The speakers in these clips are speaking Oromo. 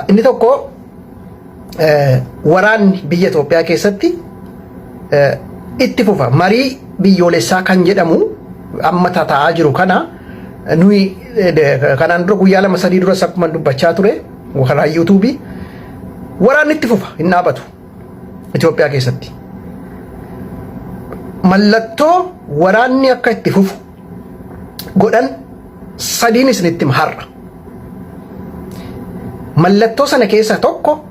Inni tokko, waraanni biyya Itoophiyaa keessatti itti fufa. Marii biyyoolessaa kan jedhamu amma taa'aa jiru kana, nuyi kanaan dura guyyaa 2-3 duras akkuma dubbachaa ture karaa YouTubeii, waraanni itti fufa, hin dhaabatu Itoophiyaa keessatti. Mallattoo waraanni akka itti fufu godhan sadiin isinitti hima har'a. Mallattoo sana keessaa tokko,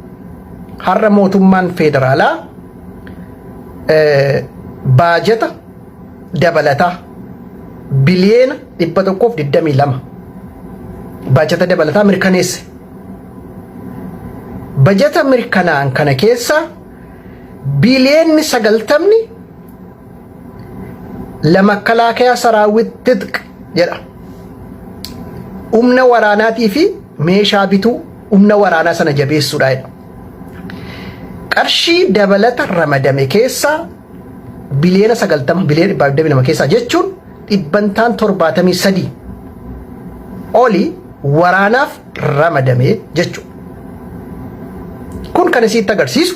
har'a mootummaan federaalaa baajata dabalataa biliyeena 122 baajata dabalataa mirkaneesse. Bajata mirkanaa'an kana keessa biliyoonni 90 ለመከላከያ ሰራዊት ትጥቅ jedha. Humna waraanaatii fi meeshaa bituu, humna waraanaa sana jabeessuudha jedha. Qarshii dabalata ramadame keessaa biliyeena 90, biliyeena 122 keessaa jechuun dhibbantaan 73 oli waraanaaf ramadame jechuudha. Kun kan isitti agarsiisu,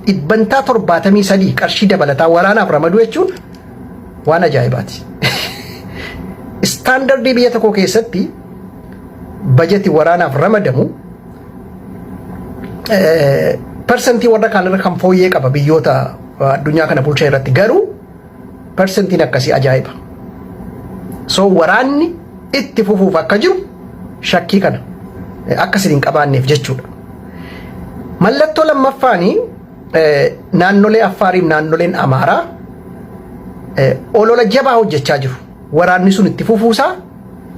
dhibbantaa 73 qarshii dabalataa waraanaaf ramaduu jechuun waan ajaa'ibaati. Standardii biyya tokko keessatti bajeti waraanaaf ramadamu persentii warra kaanirra kan fooyyee qaba biyyoota addunyaa kana bulchan irratti, garuu persentiin akkasii ajaa'iba. So waraanni itti fufuuf akka jiru shakkii kana akka isin hin qabaanneef jechuudha. Mallattoo lammaffaanii, naannolee Affaariif naannoleen Amaaraa olola jabaa hojjechaa jiru. Waraanni sun itti fufuusaa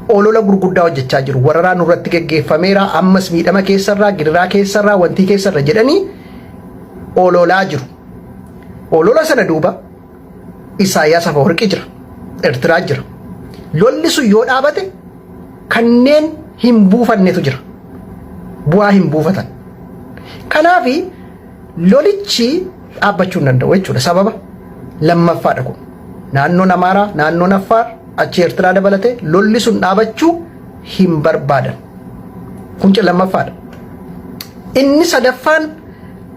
olola gurguddaa hojjechaa jiru. Waraanaan nurratti geggeeffameera, ammas miidhama keessarraa, gidiraa keessarraa, wantii keessarra jedhanii ololaa jiru. Olola sana duuba Isaayyaas Afawarqii jira. Eertiraa jira. Lolli sun yoo dhaabate kanneen hin buufannetu jira. Bu'aa hin buufatan. Kanaafi lolichi dhaabbachuu hin danda'u jechuudha. Sababa lammaffaadha kun. Naannoon Amaaraa, naannoon Affaar, achi Eertiraa dabalatee lolli sun dhaabachuu hin barbaadan. Kun lammaffaadha. Inni sadaffaan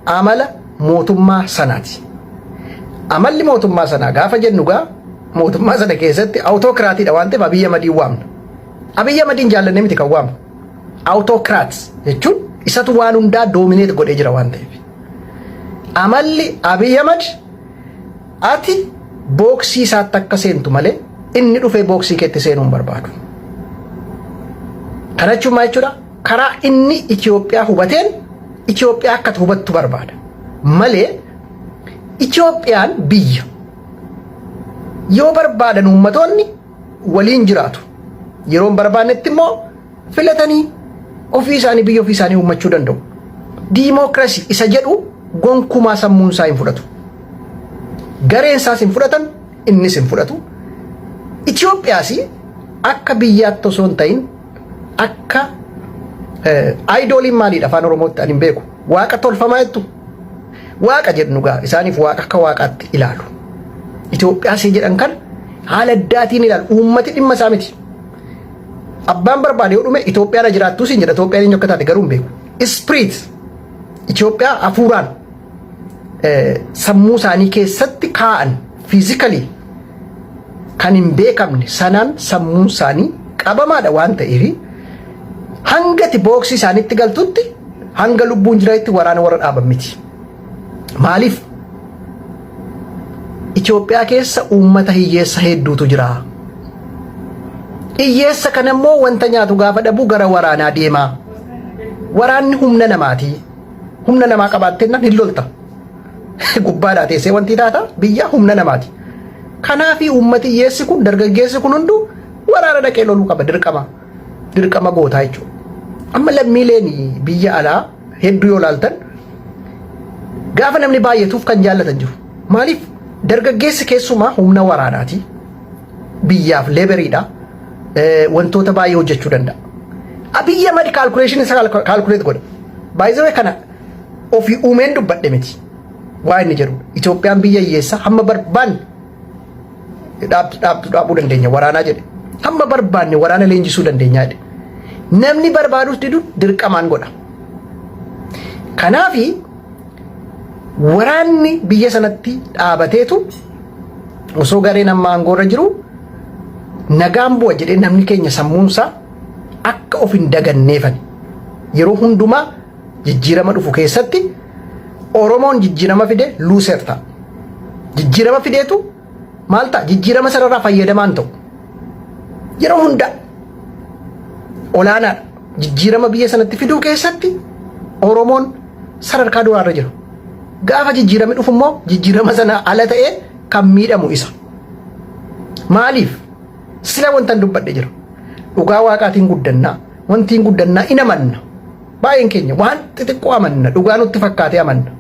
amala mootummaa sanaati. Amalli mootummaa sanaa gaafa jennu gaa, mootummaa sana keessatti autocratiidha waan ta'eef Abiyyi Ahmadiin waamna. Abiyyi Ahmadiin jaallannee miti kan waamnu. Autocrat jechuun isatu waan hundaa dominate godhee jira waan ta'eef. Amalli Abiyyi Ahmad, ati boxii isaatti akka seentu malee inni dhufee boxii keetti seenuu hin barbaadu. Kana jechuun maal jechuudha? Karaa inni Itoophiyaa hubateen Itoophiyaa akka hubattu barbaada. Malee Itoophiyaan biyya yoo barbaadan uummatoonni waliin jiraatu. Yeroo hin barbaannetti immoo filatanii ofii isaanii biyya ofii isaanii uummachuu danda'u. Diimookiraasii isa jedhu gonkumaa sammuun isaa hin fudhatu. Gareen isaas hin fudhatan, innis hin fudhatu. Itoophiyaas akka biyyaatti osoo hin ta'in akka idoliin maaliidha afaan Oromootti ani hin beeku. Waaqa tolfamaa jettu. Waaqa jedhu gaa, isaaniif waaqa akka waaqaatti ilaalu. Itoophiyaa see jedhan kan haala addaatiin ilaalu. Uummati dhimma isaa miti. Abbaan barbaade yoo dhume Itoophiyaadha jiraattuu siin jedha. Itoophiyaan eenyu akka taate garuu hin beeku. Spirit Itoophiyaa hafuuraan sammuu isaanii keessatti kaa'an, physically kan hin beekamne sanaan sammuun isaanii qabamaadha waan ta'eef, hanga ati boxii isaaniitti galtutti, hanga lubbuun jiranitti waraana warra dhaaban miti. Maaliif? Itoophiyaa keessa uummata hiyyeessa hedduutu jira. Hiyyeessa kana immoo wanta nyaatu gaafa dhabuu gara waraanaa deema. Waraanni humna namaati. Humna namaa qabaattennaan hin lolta. Gubbaadhaa teessee wanti taata biyya humna namaati. Kanaafi uummati hiyyeessi kun, dargaggeessi kun hunduu waraana dhaqee loluu qaba dirqama. Dirqama gootaa jechuudha. Amma lammiileen biyya alaa hedduu yoo laaltan, gaafa namni baay'atuuf kan jaallatan jiru. Maaliif? Dargaggeessi keessumaa humna waraanaati. Biyyaaf laboriidha. Wantoota baay'ee hojjechuu danda'a. Abiyyi Ahmad calculation isaa calculate godha. Baay'ee kana ofii uumeen dubbadhe miti. Waa inni jedhu, Itoophiyaan biyya hiyyeessa, hamma barbaanne dhaabuu dandeenya waraanaa jedhe. Hamma barbaanne waraana leenjisuu dandeenya jedhe. Namni barbaadus didu dirqamaan godha. Kanaafi waraanni biyya sanatti dhaabateetu osoo gareen amma aangoorra jiru nagaan bu'a jedhee namni keenya sammuunsaa akka of hin daganneefani. Yeroo hundumaa jijjiirama dhufu keessatti Oromoon jijjiirama fide loser ta'a. Jijjiirama fideetu maal ta'a? Jijjiirama sanarraa fayyadamaan ta'u. Yeroo hundaa olaanaadha. Jijjiirama biyya sanatti fiduu keessatti Oromoon sadarkaa duraarra jira. Gaafa jijjiiramni dhufu immoo jijjiirama sana ala ta'ee kan miidhamu isa. Maaliif? Sila wantan dubbadhe jira. Dhugaa waaqaatiin guddannaa, wantiin guddannaa in amanna. Baay'een keenya waan xixiqqoo amanna, dhugaa nutti fakkaatee amanna.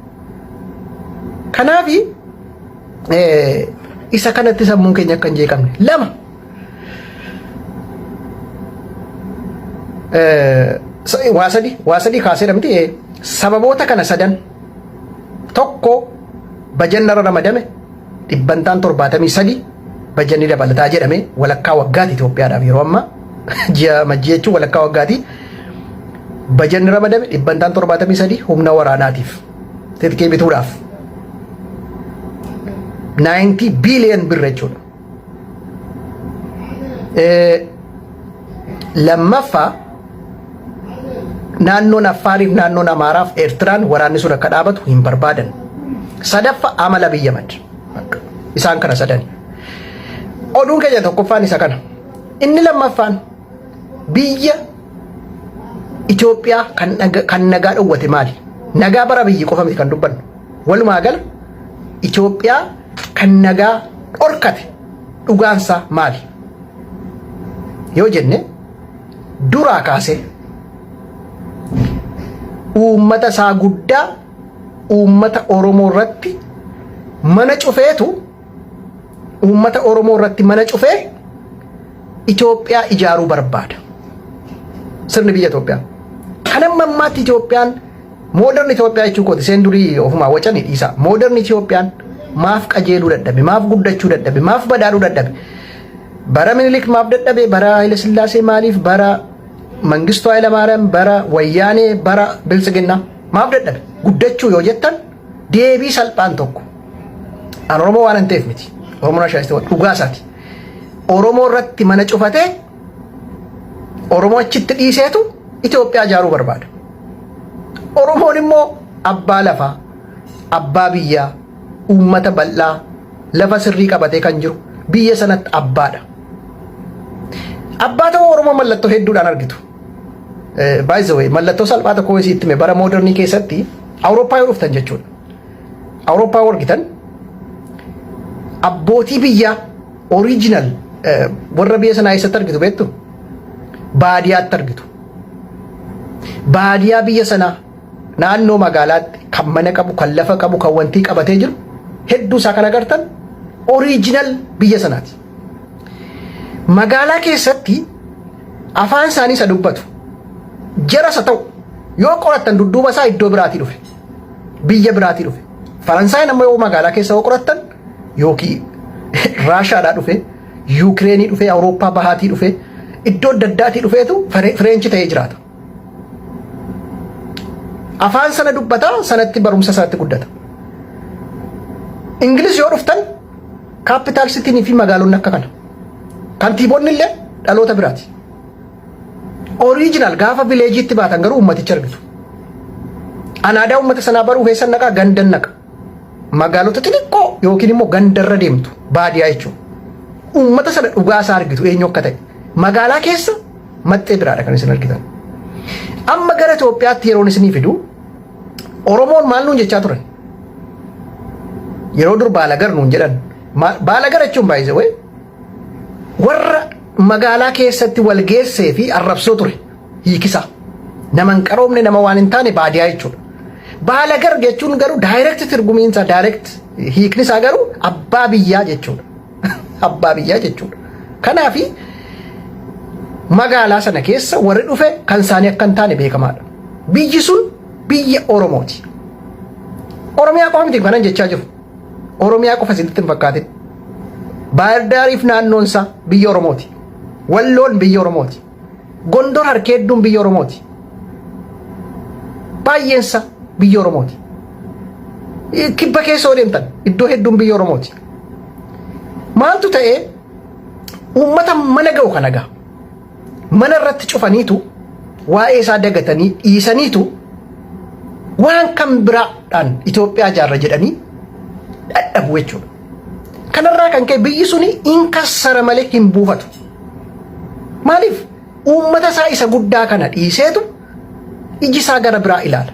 Kanaafi isa kanatti sammuun keenya akka hin jeeqamne. Lama waa sadii kaasee miti sababoota kana sadan tokko bajanna irra ramadame dhibbantaan 73 bajanni dabalataa jedhame walakkaa waggaati Itoophiyaadhaaf yeroo ammaa ji'a majjii jechuun walakkaa waggaati. Bajanni ramadame dhibbantaan 73 humna waraanaatiif xixiqqee bituudhaaf 90 billion birra jechuudha. Lammaffaa naannoon Affaariif naannoon Amaaraaf Eertiraan waraanni sun akka dhaabatu hin barbaadan. Sadaffa amala biyya mad. Isaan kana sadani. Oduun keenya tokkoffaan isa kana. Inni lammaffaan biyya Itoophiyaa kan nagaa dhowwate maali? Nagaa bara biyyi qofa miti kan dubbannu. Walumaa gala Itoophiyaa kan nagaa dhorkate dhugaansaa maali? Yoo jenne duraa kaasee uummata isaa guddaa uummata Oromoo irratti mana cufeetu uummata Oromoo irratti mana cufee Itoophiyaa ijaaruu barbaada. Sirni biyya Itoophiyaa. Kan amma ammaatti Itoophiyaan modern Itoophiyaa jechuu kooti seen durii ofumaa wacanii dhiisa. Modern Itoophiyaan maaf qajeeluu dadhabe, maaf guddachuu dadhabe, maaf badhaadhuu dadhabe? Bara Minilik maaf dadhabe, bara Haile Sillaasee maaliif, bara Mangistuu Hayilamaariyaam, bara Wayyaanee, bara Biltsiginnaa maaf dadhabe? Guddachuu yoo jettan deebii salphaan tokko. An Oromoo waan hin ta'eef miti. Oromoo nationalist dhugaa isaati. Oromoo irratti mana cufatee Oromoo achitti dhiiseetu Itoophiyaa ijaaruu barbaada. Oromoon immoo abbaa lafaa, abbaa biyyaa, uummata bal'aa, lafa sirrii qabatee kan jiru biyya sanatti abbaadha. Abbaa ta'uu Oromoo mallattoo hedduudhaan argitu. By the way, mallattoo salphaa tokko isitti hime bara modern keessatti Awurooppaa yoo dhuftan jechuudha. Awurooppaa yoo argitan abbootii biyyaa original warra biyya sanaa eessatti argitu beektu? Baadiyyaatti argitu. Baadiyyaa biyya sanaa naannoo magaalaatti kan mana qabu, kan lafa qabu, kan wantii qabatee jiru hedduu isaa kan agartan original biyya sanaati. Magaalaa keessatti afaan isaanii isa dubbatu. Jaras haa ta'u yoo qorattan dudduuba isaa iddoo biraatii dhufe. Biyya biraatii dhufe. Faransaayin amma yoo magaalaa keessa yoo qorattan yookiin Raashaadhaa dhufe, Yuukireenii dhufe, Awurooppaa bahaatii dhufe, iddoo adda addaatii dhufeetu French ta'ee jiraata. Afaan sana dubbata, sanatti barumsa sanatti guddata. Ingilis yoo dhuftan capital cityn fi magaalonni akka kana. Kantiibonni illee dhaloota biraati. Original gaafa villageitti baatan garuu ummaticha argitu. An aadaa uummata sanaa baruu keessan naqaa gandan naqa. Magaalota xixiqqoo yookiin immoo gandarra deemtu baadiyyaa jechuudha. Uummata sana dhugaa isaa argitu eenyu akka ta'e. Magaalaa keessa maxxee biraadha kan isin argitan. Amma gara Itoophiyaatti yeroon isinii fidu Oromoon maal nuun jechaa turan? Yeroo dur baalagar nuun jedhan. Baalagar jechuun baay'isee wayi warra magaalaa keessatti wal geessee fi arrabsoo ture hiikisaa. Nama hin qaroomne nama waan hin taane baadiyaa jechuudha. Baalagar jechuun garuu direct tirgumiinsaa direct hiikni isaa garuu abbaa biyyaa jechuudha. Abbaa biyyaa jechuudha. Kanaafi magaalaa sana keessa warri dhufe kan isaanii akka hin taane beekamaadha. Biyyi sun biyya Oromooti. Oromiyaa qofa miti kanan jechaa jiru. Oromiyaa qofa isinitti hin fakkaatin. Baahirdaariif naannoon isaa biyya Oromooti. Walloon biyya Oromooti. Gondor harka hedduun biyya Oromooti. Baay'eensa biyya Oromooti. Kibba keessa yoo deemtan iddoo hedduun biyya Oromooti. Maaltu ta'ee uummata mana ga'u kana ga'a. Mana irratti cufaniitu waa'ee isaa dagatanii dhiisaniitu waan kan biraadhaan Itoophiyaa ijaarra jedhanii dhadhabu jechuudha. Kanarraa kan ka'e biyyi suni in kassara malee hin buufatu. Maaliif? Uummata isaa isa guddaa kana dhiiseetu iji isaa gara biraa ilaala.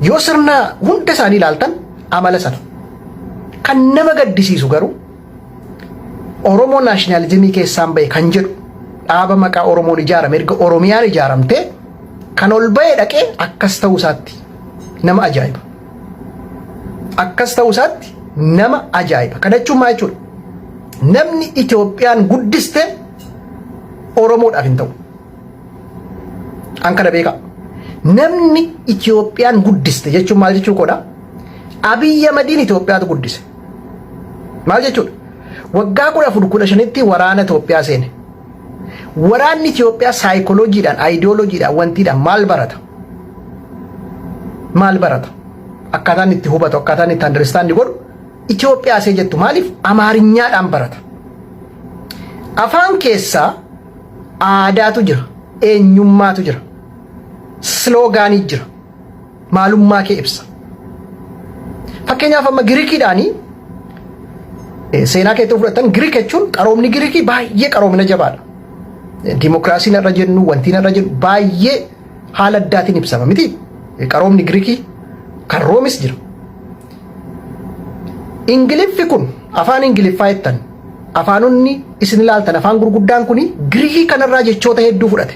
Yoo sirna hunda isaanii ilaaltan amala sana. Kan nama gaddisiisu garuu Oromoo nationalism keessaan bahe kan jedhu dhaaba maqaa Oromoon ijaarame, erga Oromiyaan ijaaramte kan ol bahe dhaqee akkas ta'uu isaatti nama ajaa'iba. Akkas ta'uu isaatti nama ajaa'iba. Kana jechuun maal jechuudha? Namni Itoophiyaan guddiste Oromoodhaaf hin ta'u. An kana beekaa. Namni Itoophiyaan guddiste jechuun maal jechuu koodha? Abiyyi Ahmadiin Itoophiyaatu guddise. Maal jechuudha? Waggaa 14 15tti waraana Itoophiyaa seene. Waraanni Itoophiyaa saayikolojiidhaan, aayidiyooloojiidhaan, wantiidhaan maal barata? Maal barata? Akkaataan itti hubatu, akkaataan itti understand godhu Itoophiyaa see jettu maaliif Amaarinyaadhaan barata? Afaan keessaa aadaatu jira, eenyummaatu jira, slogan jira, maalummaa kee ibsa. Fakkeenyaaf, amma Giriikiidhaanii seenaa keetti fudhatan, Giriik jechuun qaroomni Giriikii baay'ee qaroomina jabaadha. Dimokiraasiin irra jennu, wantiin irra jennu baay'ee haala addaatiin ibsama miti. Qaroomni Giriikii kan Roomis jira. Ingiliffi kun, afaan Ingiliffaa jettan, afaanonni isin ilaaltan, afaan gurguddaan kun Giriikii kanarraa jechoota hedduu fudhate.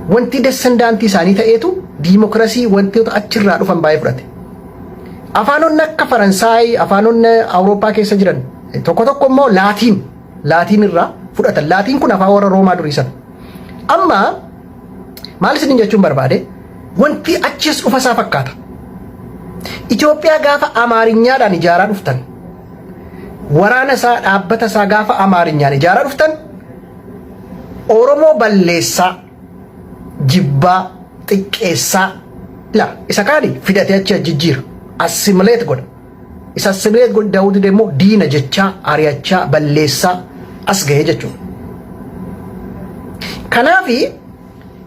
Wanti descendant isaanii ta'eetu diimokiraasii, wantoota achirraa dhufan baay'ee fudhate. Afaanonni akka Faransaay, afaanonni Awurooppaa keessa jiran tokko tokko immoo Laatiin irraa fudhatan. Laatiin kun afaan warra Roomaa durii sana. Amma maal isiniin jechuun barbaade, wanti achis dhufa isaa fakkaata. Itoophiyaa gaafa Amaarinyaadhaan ijaaraa dhuftan, waraana isaa, dhaabbata isaa gaafa Amaarinyaan ijaaraa dhuftan, Oromoo balleessaa, jibbaa, xiqqeessaa, la isa kaani fidatee achi jijjiira, assimilate godha. Isa assimilate godhe Daawud immoo diina jechaa, ari'achaa, balleessaa as gahee jechuudha. Kanaafi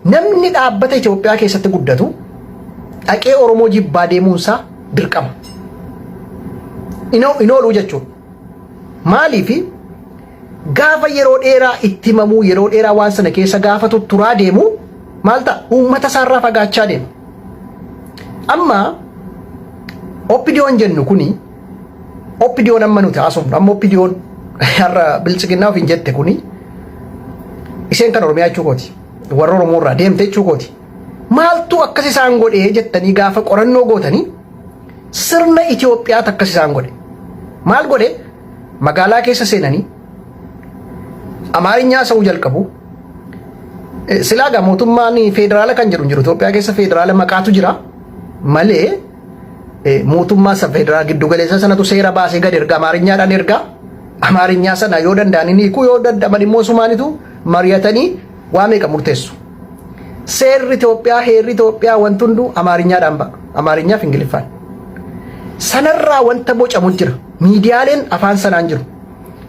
namni dhaabbata Itoophiyaa keessatti guddatu dhaqee Oromoo jibbaa deemuunsaa dirqama. In ooluu jechuudha. Maaliifi, gaafa yeroo dheeraa itti himamuu, yeroo dheeraa waan sana keessa gaafa tutturaa deemu, maal ta'a? Uummata isaarraa fagaachaa deema. Amma OPDOn jennu kuni, OPDOn amma nuti haasofnu, amma OPDOn har'a biltsiginnaa ofiin jette kuni, isheen kan Oromiyaa jechuu kooti. Warra Oromoo irraa deemte jechuu kooti. Maaltu akkas isaan godhee jettanii gaafa qorannoo gootanii, sirna Itoophiyaatu akkas isaan godhe. Maal godhe? Magaalaa keessa seenanii Amaarinyaa haasa'uu jalqabu. Silaa gaa mootummaan federaala kan jedhu hin jiru. Itoophiyaa keessa federaala maqaatu jira malee mootummaa isa federaala giddugaleessa sanatu seera baasee gad erga, Amaarinyaadhaan erga. Amaarinyaa sana yoo danda'an ni hiiku, yoo danda'aman immoo sumaanitu mari'atanii waa meeqa murteessu. Seerri Itoophiyaa, heerri Itoophiyaa, wanti hunduu Amaarinyaadhaan ba'a. Amaarinyaa fi Ingiliffaan. Sanarraa wanta bocamu jira. Miidiyaaleen afaan sanaan jiru.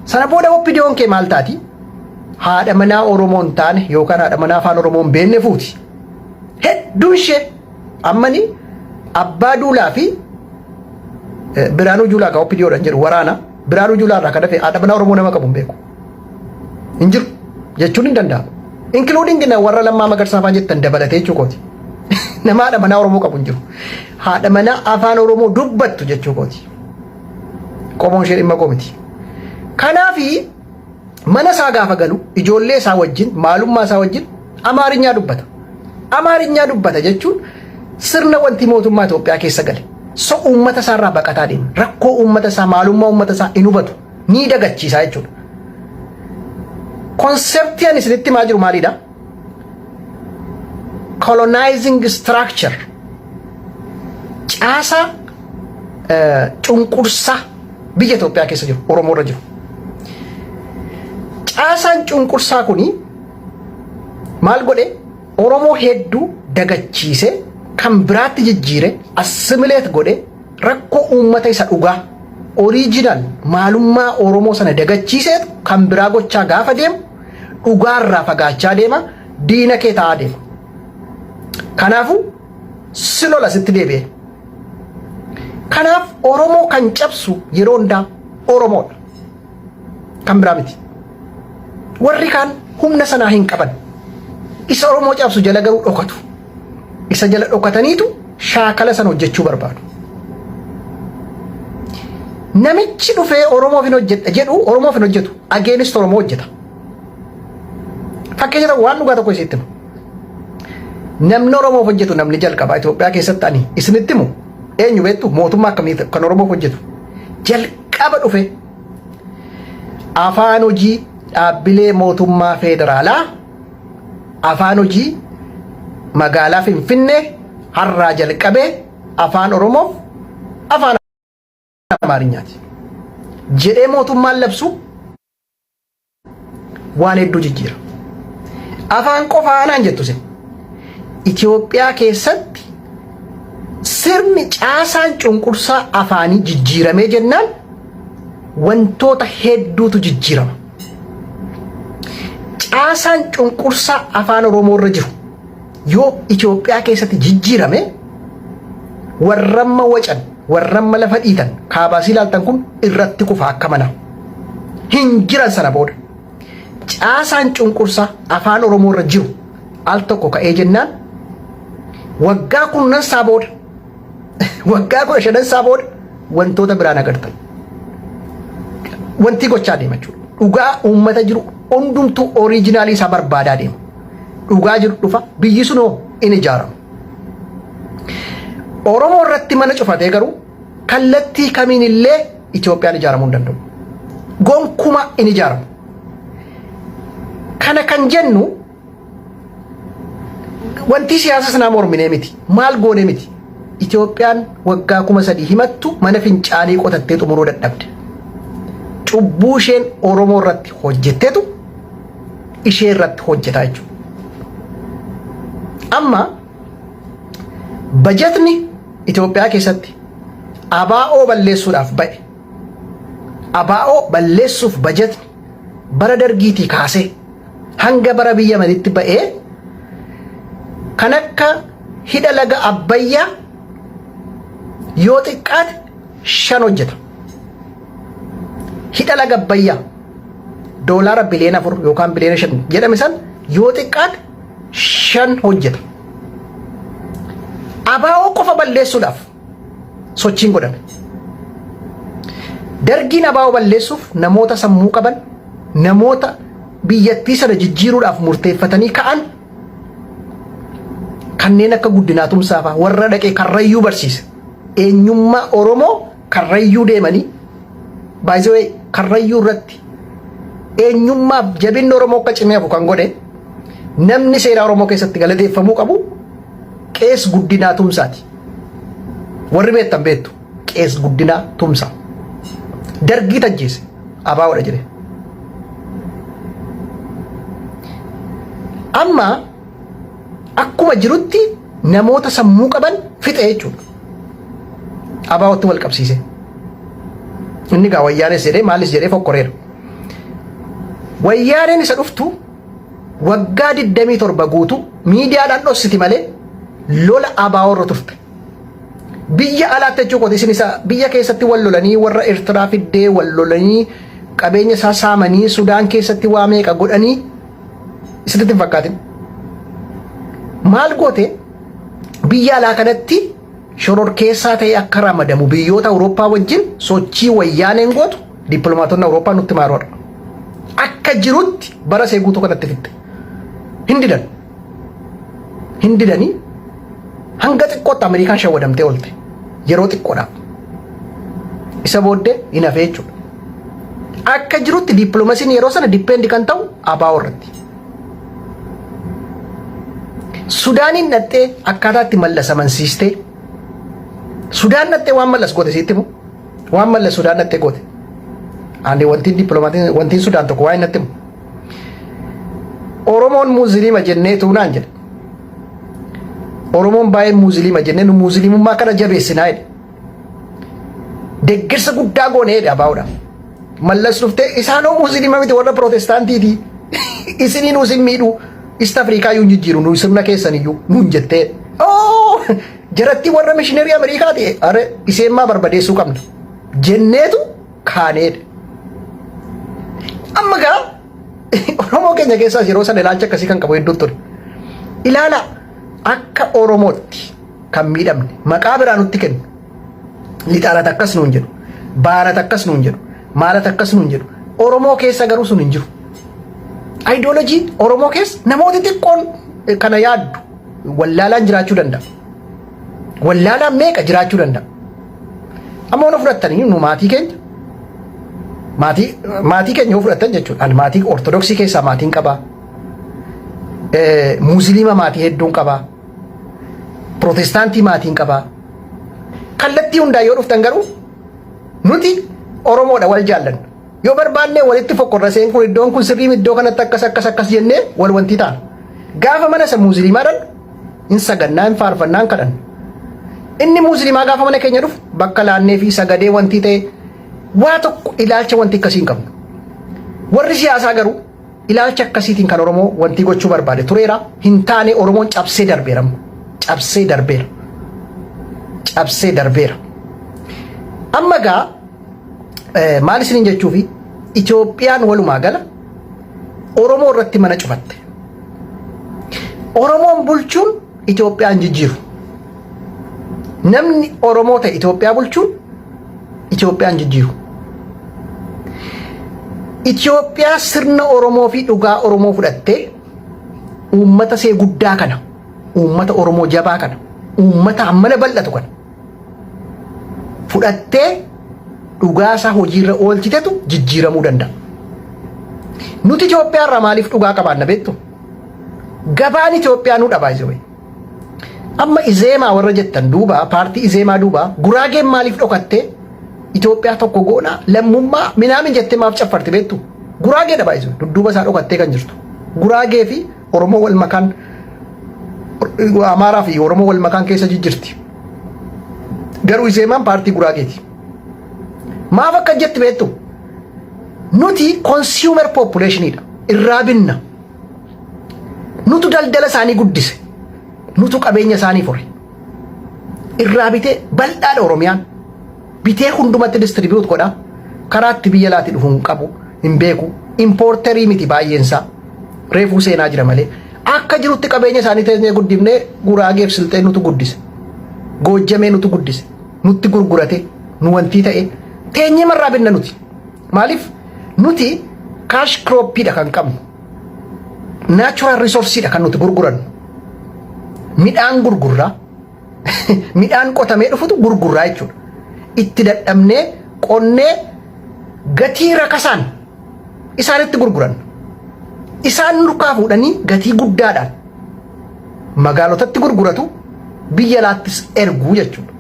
Sana booda OPDOn kee maal taati? Haadha manaa Oromoo hin taane yookaan haadha manaa afaan Oromoo hin beekne fuuti. Hedduun ishee ammani Abbaa Duulaa fi Biraanuu Juulaa kan OPDOdhaan jedhu, waraana Biraanuu Juulaa irraa kan hafe haadha manaa Oromoo nama qabu hin beeku. Hin jiru jechuun hin danda'amu. Including warra Lammaa Magarsaa fa'aa jettan dabalatee jechuu kooti. Nama haadha manaa Oromoo qabu hin jiru. Haadha manaa afaan Oromoo dubbattu jechuu kooti. Qomoon ishee dhimma koo miti. Kanaafi mana isaa gaafa galu ijoollee isaa wajjin, maalummaa isaa wajjin Amaarinyaa dubbata. Amaarinyaa dubbata jechuun sirna wanti mootummaa Itoophiyaa keessa gale. So uummata isaarraa baqataa deema. Rakkoo uummata isaa, maalummaa uummata isaa hin hubatu. Ni dagachiisaa jechuudha. Concept ani isinitti himaa jiru maalidha? Colonizing structure. Caasaa cunqursaa biyya Itoophiyaa keessa jiru, Oromoo irra jiru. Caasaan cunqursaa kuni maal godhe? Oromoo hedduu dagachiise, kan biraatti jijjiire, assimilate godhe. Rakkoo uummata isa dhugaa, original maalummaa Oromoo sana dagachiiseetu kan biraa gochaa gaafa deemu, dhugaarraa fagaachaa deema, diina kee ta'aa deema. Kanaafuu si lola sitti deebi'e. Kanaaf Oromoo kan cabsu yeroo hundaa Oromoodha. Kan biraa miti. Warri kaan humna sanaa hin qaban. Isa Oromoo cabsu jala garuu dhokatu. Isa jala dhokataniitu shaakala sana hojjechuu barbaadu. Namichi dhufee Oromoof hin hojjedha jedhu Oromoof hin hojjetu. Against Oromoo hojjeta. Fakkeenya tokko, waan dhugaa tokko isitti himu. Namni Oromoof hojjetu, namni jalqabaa Itoophiyaa keessatti ani isinitti himu eenyu beektu? Mootummaa akkamii kan Oromoof hojjetu? Jalqaba dhufe afaan hojii dhaabbilee mootummaa federaalaa, afaan hojii magaalaa Finfinnee har'aa jalqabee afaan Oromoof afaan Amaarinyaati jedhee mootummaan labsu waan hedduu jijjiira. Afaan qofaa naan jettu sin. Itoophiyaa keessatti sirni caasaan cunqursaa afaanii jijjiiramee jennaan wantoota hedduutu jijjiirama. Caasaan cunqursaa afaan Oromoo irra jiru yoo Itoophiyaa keessatti jijjiirame, warramma wacan, warramma lafa dhiitan kaabaasii ilaaltan kun irratti kufa akka mana. Hin jiran sana booda. Caasaan cunqursaa afaan Oromoo irra jiru al tokko ka'ee jennaan, waggaa kurnansaa booda, waggaa 15nsaa booda wantoota biraan agartan. Wanti gochaa deema jechuudha. Dhugaa uummata jiru hundumtuu original isaa barbaadaa deema. Dhugaa jiru dhufa, biyyi sunoo in ijaarama. Oromoo irratti mana cufatee garuu kallattii kamiin illee Itoophiyaan ijaaramuu hin danda'u. Gonkuma in ijaaramu. Kana kan jennu wanti siyaasa sanaa morminee miti. Maal goonee miti. Itoophiyaan waggaa 3000 himattu mana fincaanii qotattee xumuruu dadhabde. Cubbuu isheen Oromoo irratti hojjettetu ishee irratti hojjetaa jechuudha. Amma bajetni Itoophiyaa keessatti ABO balleessuudhaaf ba'e. ABO balleessuuf bajetni bara dargiitii kaasee hanga bara biyya manitti ba'ee kan akka hidha laga Abbayyaa yoo xiqqaate shan hojjeta. Hidha laga Abbayyaa $4 biliyoona yookaan 5 biliyoona jedhame san yoo xiqqaate shan hojjeta. ABO qofa balleessuudhaaf sochiin godhame. Dargiin ABO balleessuuf namoota sammuu qaban, namoota biyyattii sana jijjiiruudhaaf murteeffatanii ka'an, kanneen akka Guddinaa Tumsaa fa'aa, warra dhaqee Karrayyuu barsiise. Eenyummaa Oromoo Karrayyuu deemanii baay'ee Karrayyuu irratti eenyummaaf jabinni Oromoo akka cimee hafu kan godhe, namni seenaa Oromoo keessatti galateeffamuu qabu Qees Guddinaa Tumsaati. Warri beektan beektu, Qees Guddinaa Tumsaa. Dargii tajjeese ABOdha jedhe. Amma akkuma jirutti namoota sammuu qaban fixe jechuudha. ABOtti wal qabsiise. Inni gaa Wayyaanes jedhee maalis jedhee fokkoreera. Wayyaaneen isa dhuftu waggaa 27 guutuu miidiyaadhaan dhossiti malee lola ABO irra turte. Biyya alaatti jechuu kooti, isin isa biyya keessatti wal lolanii, warra Eertiraa fiddee wal lolanii, qabeenya isaa saamanii, Sudaan keessatti waa meeqa godhanii isinitti hin fakkaatin. Maal goote? Biyya alaa kanatti shororkeessaa ta'e akka ramadamu biyyoota Awurooppaa wajjin sochii Wayyaaneen gootu dippiloomaatonni Awurooppaa nutti maaroodha. Akka jirutti bara see guutuu kanatti fixxe. Hin didan. Hin didanii hanga xiqqootti Ameerikaan shawwadamtee oolte. Yeroo xiqqoodhaaf. Isa booddee hin hafee jechuudha. Akka jirutti dippiloomaasiin yeroo sana depend kan ta'u ABO irratti. Sudaaniin dhattee akkaataa itti Mallas amansiistee, Sudaan dhattee waan Mallas goote sitti himu, waan Mallas Sudaan dhattee goote. Ani wantiin dippiloomatiin wantiin Sudaan tokko waan natti himu. Oromoon Musliima jennee tuunaan jedhe. Oromoon baay'een Muuziliima jennee nu Muuziliimummaa kana jabeessinaa jedhe. Deeggarsa guddaa goone jedhe ABOdhaaf. Mallas dhuftee isaanoo Muuziliima miti, warra Pirootestaantiiti. Isinii nuus hin miidhu. East Afrikaa iyyuu hin jijjiiru nu sirna keessan iyyuu nuun jettee. Oh! Jaratti warra mishinerii Ameerikaati. Are iseenmaa barbadeessuu qabna. Jenneetu kaaneedha. Amma gaa Oromoo keenya keessaas yeroo sana ilaalcha akkasii kan qabu hedduutu ture. Ilaala, akka Oromootti kan miidhamne maqaa biraa nutti kennu. Lixaalat akkas nuun jedhu. Baarat akkas nuun jedhu. Maalat akkas nuun jedhu. Oromoo keessa garuu sun hin jiru. Ayidoolojii Oromoo keessa namooti xiqqoon kana yaaddu wallaalaan jiraachuu danda'a. Wallaalaan meeqa jiraachuu danda'a. Amma yoo fudhattanii nu maatii keenya maatii keenya yoo fudhattan jechuudha. Ani maatii Ortodoksii keessaa maatiin qabaa. Muuziliima maatii hedduun qabaa. Pirootestaantii maatiin qabaa. Kallattii hundaa yoo dhuftan garuu nuti Oromoodha, wal jaallanna. Yoo barbaanne walitti fokkorra, seen kun iddoon kun sirrii, iddoo kanatti akkas akkas akkas jennee wal wantii taana. Gaafa mana isa muuziliimaa dhan hin sagannaa, hin faarfannaa, hin kadhanna. Inni muuziliimaa gaafa mana keenya dhufu bakka laannee fi sagadee wantii ta'e waa tokko ilaalcha wanti akkasii hin qabnu. Warri siyaasaa garuu ilaalcha akkasiitiin kan Oromoo wantii gochuu barbaade tureera. Hin taane, Oromoon cabsee darbeera. Cabsee darbeera. Cabsee darbeera. Amma gaa maal isiniin jechuufi, Itoophiyaan walumaa gala Oromoo irratti mana cufatte. Oromoon bulchuun Itoophiyaan jijjiiru. Namni Oromoo ta'e Itoophiyaa bulchuun Itoophiyaan jijjiiru. Itoophiyaa sirna Oromoo fi dhugaa Oromoo fudhattee uummata see guddaa kana, uummata Oromoo jabaa kana, uummata hammana bal'atu kana fudhattee dhugaasaa hojiirra oolchitetu jijjiiramuu danda'a. Nuti Itoophiyaa irraa maaliif dhugaa qabaanna beektu? Gabaan Itoophiyaa nu dhabaa jiru. Amma Izeemaa warra jettan duuba, paartii Izeemaa duuba Guraageen maaliif dhokattee Itoophiyaa tokko goona lammummaa minaamin jettee maaf caffarti beektu? Guraagee dhabaa jiru. Dudduuba isaa dhokattee kan jirtu. Guraagee fi Oromoo wal makaan, Amaaraa fi Oromoo wal makaan keessa jijjirti. Garuu Izeemaan paartii Guraageeti. Maaf akka jetti beektu? Nuti consumer populationidha. Irraa binna. Nutu daldala isaanii guddise. Nutu qabeenya isaanii fure. Irraa bitee bal'aadha Oromiyaan. Bitee hundumatti distribute godha. Karaa itti biyya laati dhufu hin qabu. Hin beeku. Importerii miti baay'eensaa. Reefuu seenaa jira malee. Akka jirutti qabeenya isaanii teenyee guddifnee, Guraageef Silxee nutu guddise. Goojjamee nutu guddise. Nutti gurgurate. Nu wantii ta'e. Teenyee marraa binna nuti. Maaliif, nuti cash cropiidha kan qabnu. Natural resourceidha kan nuti gurgurannu. Midhaan gurgurraa. Midhaan qotamee dhufutu gurgurraa jechuudha. Itti dadhabnee qonnee gatii rakasaan isaanitti gurguran. Isaan nurkaa fuudhanii gatii guddaadhaan magaalotatti gurguratu, biyya alaattis erguu jechuudha.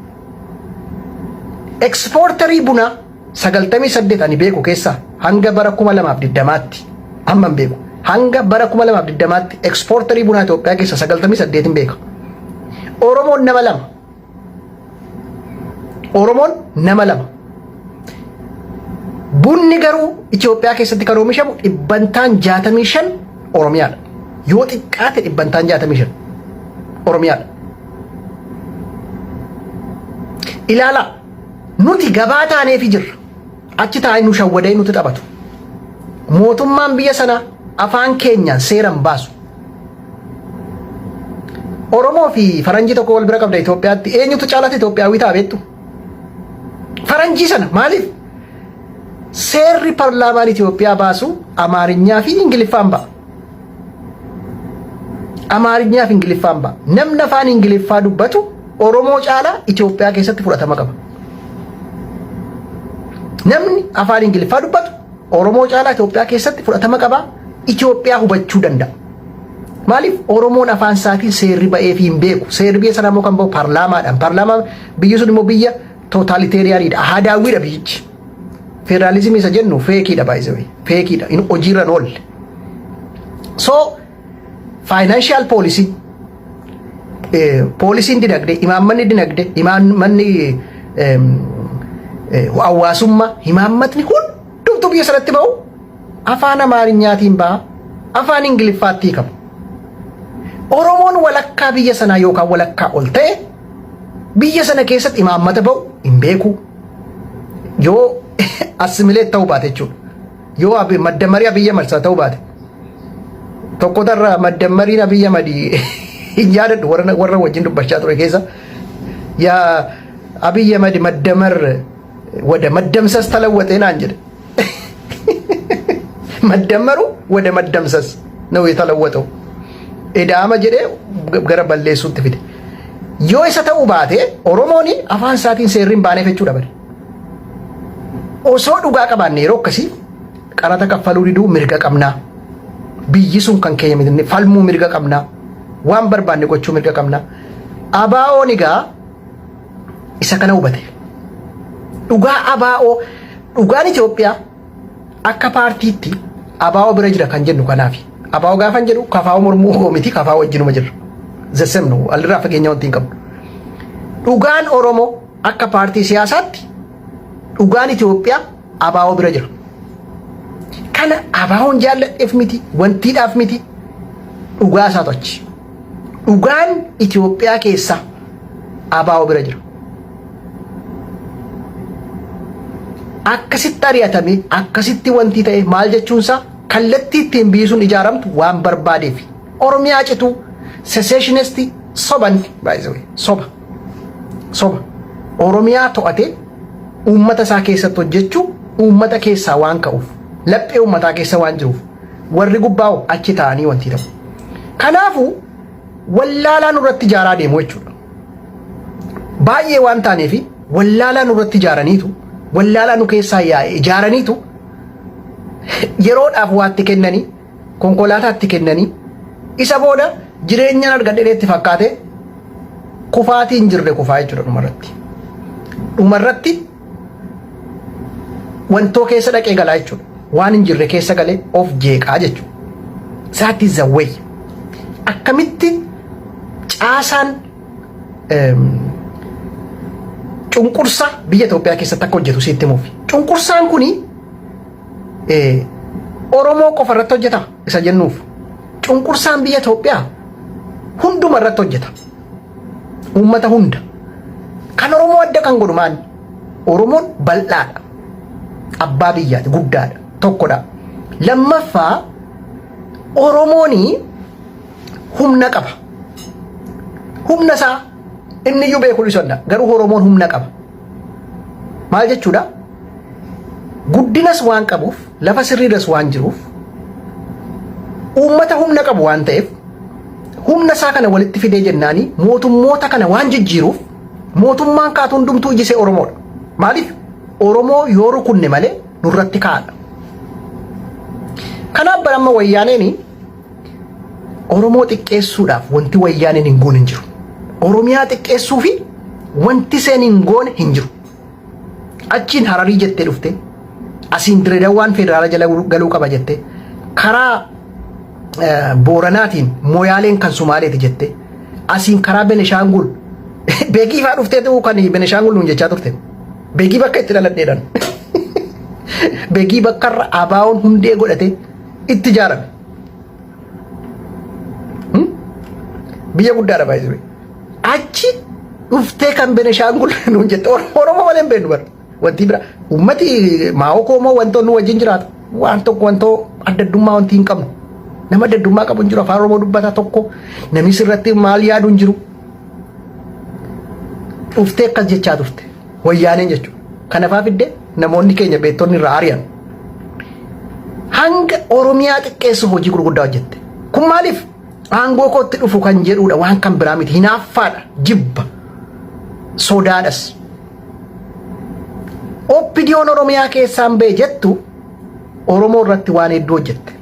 Exporterii bunaa 98 ani beeku keessaa hanga bara 2020tti, amma hin beeku. Hanga bara 2020tti exporterii bunaa Itoophiyaa keessa 98 hin beeka. Oromoon nama lama. Oromoon nama lama. Bunni garuu Itoophiyaa keessatti kan oomishamu dhibbantaan 65 Oromiyaadha. Yoo xiqqaate dhibbantaan 65 Oromiyaadha. Ilaalaa, nuti gabaa taaneefi jirra. Achi taa'ee nu shawwadee nuti taphatu. Mootummaan biyya sanaa afaan keenyaan seeran baasu. Oromoo fi faranjii tokko wal bira qabda, Itoophiyaatti eenyutu caalatti Itoophiyaawii ta'a beektu? Faranjii sana. Maaliif? Seerri parlaamaan Itoophiyaa baasu Amaarinyaa fi Ingiliffaan ba'a. Amaarinyaa fi Ingiliffaan ba'a. Namni afaan Ingiliffaa dubbatu Oromoo caalaa Itoophiyaa keessatti fudhatama qaba. Namni afaan Ingiliffaa dubbatu Oromoo caalaa Itoophiyaa keessatti fudhatama qaba. Itoophiyaa hubachuu danda'a. Maaliif? Oromoon afaan isaatiin seerri ba'eef hin beeku. Seerri biyya sanaa immoo kan ba'u paarlaamaadhaan. Paarlaamaan biyyi sun immoo biyya totalitarianiidha. Hadaawwiidha biyyichi. Federaalizimii isa jennu fakeiidha baay'isee. Fakeiidha. In hojiirra hin oolle. So financial policy, Poolisiin dinagdee, imaammanni dinagdee, imaammanni hawaasummaa, imaammatni hundumtuu biyya sanatti ba'u afaan Amaarinyaatiin ba'a, afaan Ingiliffaatti hiikama. Oromoon walakkaa biyya sanaa yookaan walakkaa ol ta'e biyya sana keessatti imaammata ba'u hin beeku. Yoo assimilate ta'uu baate jechuudha. Yoo maddammarii Abiyyi Ahmad sana ta'uu baate. Tokko tarra maddammariin Abiyyi Ahmad hin yaadadhu, warra wajjin dubbachaa ture keessa. Yaa Abiyyi Ahmad maddamar wada maddamsas talawwaxee naan jedhe. Maddammaru wada maddamsas ነው የተለወጠው። Edaama jedhee gara balleessuutti fide. Yoo isa ta'uu baate Oromoon afaan isaatiin seerri hin baaneef jechuudha bari. Osoo dhugaa qabaanne yeroo akkasii qaraxa kaffaluu diduu mirga qabnaa. Biyyi sun kan keenya miti, falmuu mirga qabnaa. Waan barbaanne gochuu mirga qabnaa. ABO'n egaa isa kana hubate. Dhugaa ABO, dhugaan Itoophiyaa akka paartiitti ABO bira jira kan jennu kanaafi. ABO gaafan jedhu KFO mormuu miti, KFO wajjinuma jirra. Zassemnu walirraa fageenya wanti hin qabnu. Dhugaan Oromoo akka paartii siyaasaatti, dhugaan Itoophiyaa ABO bira jira. Kana ABO'n jaalladheef miti, wantiidhaaf miti, dhugaa isaatu achi. Dhugaan Itoophiyaa keessa ABO bira jira. Akkasitti ari'atame, akkasitti wanti ta'e maal jechuunsaa, kallattii ittiin biyyi sun ijaaramtu waan barbaadeef. Oromiyaa cituu secessionist soban, by the way, soba. Soba. Oromiyaa to'atee uummata isaa keessatti hojjechuu, uummata keessaa waan ka'uuf, laphee uummataa keessa waan jiruuf, warri gubbaa'u achi taa'anii wanti ta'u. Kanaafuu wallaalaa nurratti ijaaraa deemu jechuudha. Baay'ee waan taaneef wallaalaa nurratti ijaaraniitu, wallaalaa nu keessaa yaa'e ijaaraniitu, yeroodhaaf waatti kennanii, konkolaataatti kennanii, isa booda jireenyaan argadhee itti fakkaate kufaatii hin jirre kufaa jechuudha dhumarratti. Dhumarratti wantoo keessa dhaqee galaa jechuudha. Waan hin jirre keessa galee of jeeqaa jechuudha. That is the way. Akkamitti caasaan cunqursa biyya Itoophiyaa keessatti akka hojjetu sitti himuuf. Cunqursaan kuni Oromoo qofa irratti hojjeta isa jennuuf. Cunqursaan biyya Itoophiyaa hunduma irratti hojjeta. Uummata hunda. Kan Oromoo adda kan godhu maali? Oromoon bal'aadha. Abbaa biyyaati, guddaadha, tokkodha. Lammaffaa, Oromoon humna qaba. Humna isaa inni iyyuu beekuu dhiisuu danda'a. Garuu Oromoon humna qaba. Maal jechuudha? Guddinas waan qabuuf, lafa sirriirras waan jiruuf, uummata humna qabu waan ta'eef, humna isaa kana walitti fidee jennaanii mootummoota kana waan jijjiiruuf, mootummaan kaatu hundumtuu ijisee Oromoodha. Maaliif? Oromoo yoo rukunne malee nurratti kaa'adha. Kanaaf baramma Wayyaaneen Oromoo xiqqeessuudhaaf wanti Wayyaaneen hin goone hin jiru. Oromiyaa xiqqeessuu fi wanti seen hin goone hin jiru. Achiin Hararii jettee dhufte, asiin Direedawaan federaala jala galuu qaba jette, karaa Booranaatiin Moyaaleen kan Sumaaleeti jette, asiin karaa Beneshaangul Beekii fa'aa dhufteetu kan Beneshaangul nuun jechaa turte. Beekii bakka itti dhaladheedhaan. Beekii bakka irra ABO'n hundee godhate itti ijaarame. Biyya guddaadha baay'ee. Achi dhuftee kan Beneshaangul nuun jette. Oromoo malee hin beeknu bara. Wanti bira uummati maa'oo koomoo wantoonni wajjin jiraatu. Waan tokko wantoo adda addummaa wanti hin qabnu. Nama adda addummaa qabu hin jiru. Afaan Oromoo dubbata tokko, namni sirratti maal yaadu hin jiru. Dhuftee akkas jechaa turte. Wayyaaneen jechuudha. Kana faa fidde namoonni keenya beektonni irraa ari'an. Hanga Oromiyaa xiqqeessuuf hojii gurguddaa hojjette. Kun maaliif? Aangoo kootti dhufu kan jedhudha, waan kan biraa miti. Hinaaffaadha. Jibba. Sodaadhas. OPDO'n Oromiyaa keessaan ba'e jettu Oromoo irratti waan hedduu hojjette.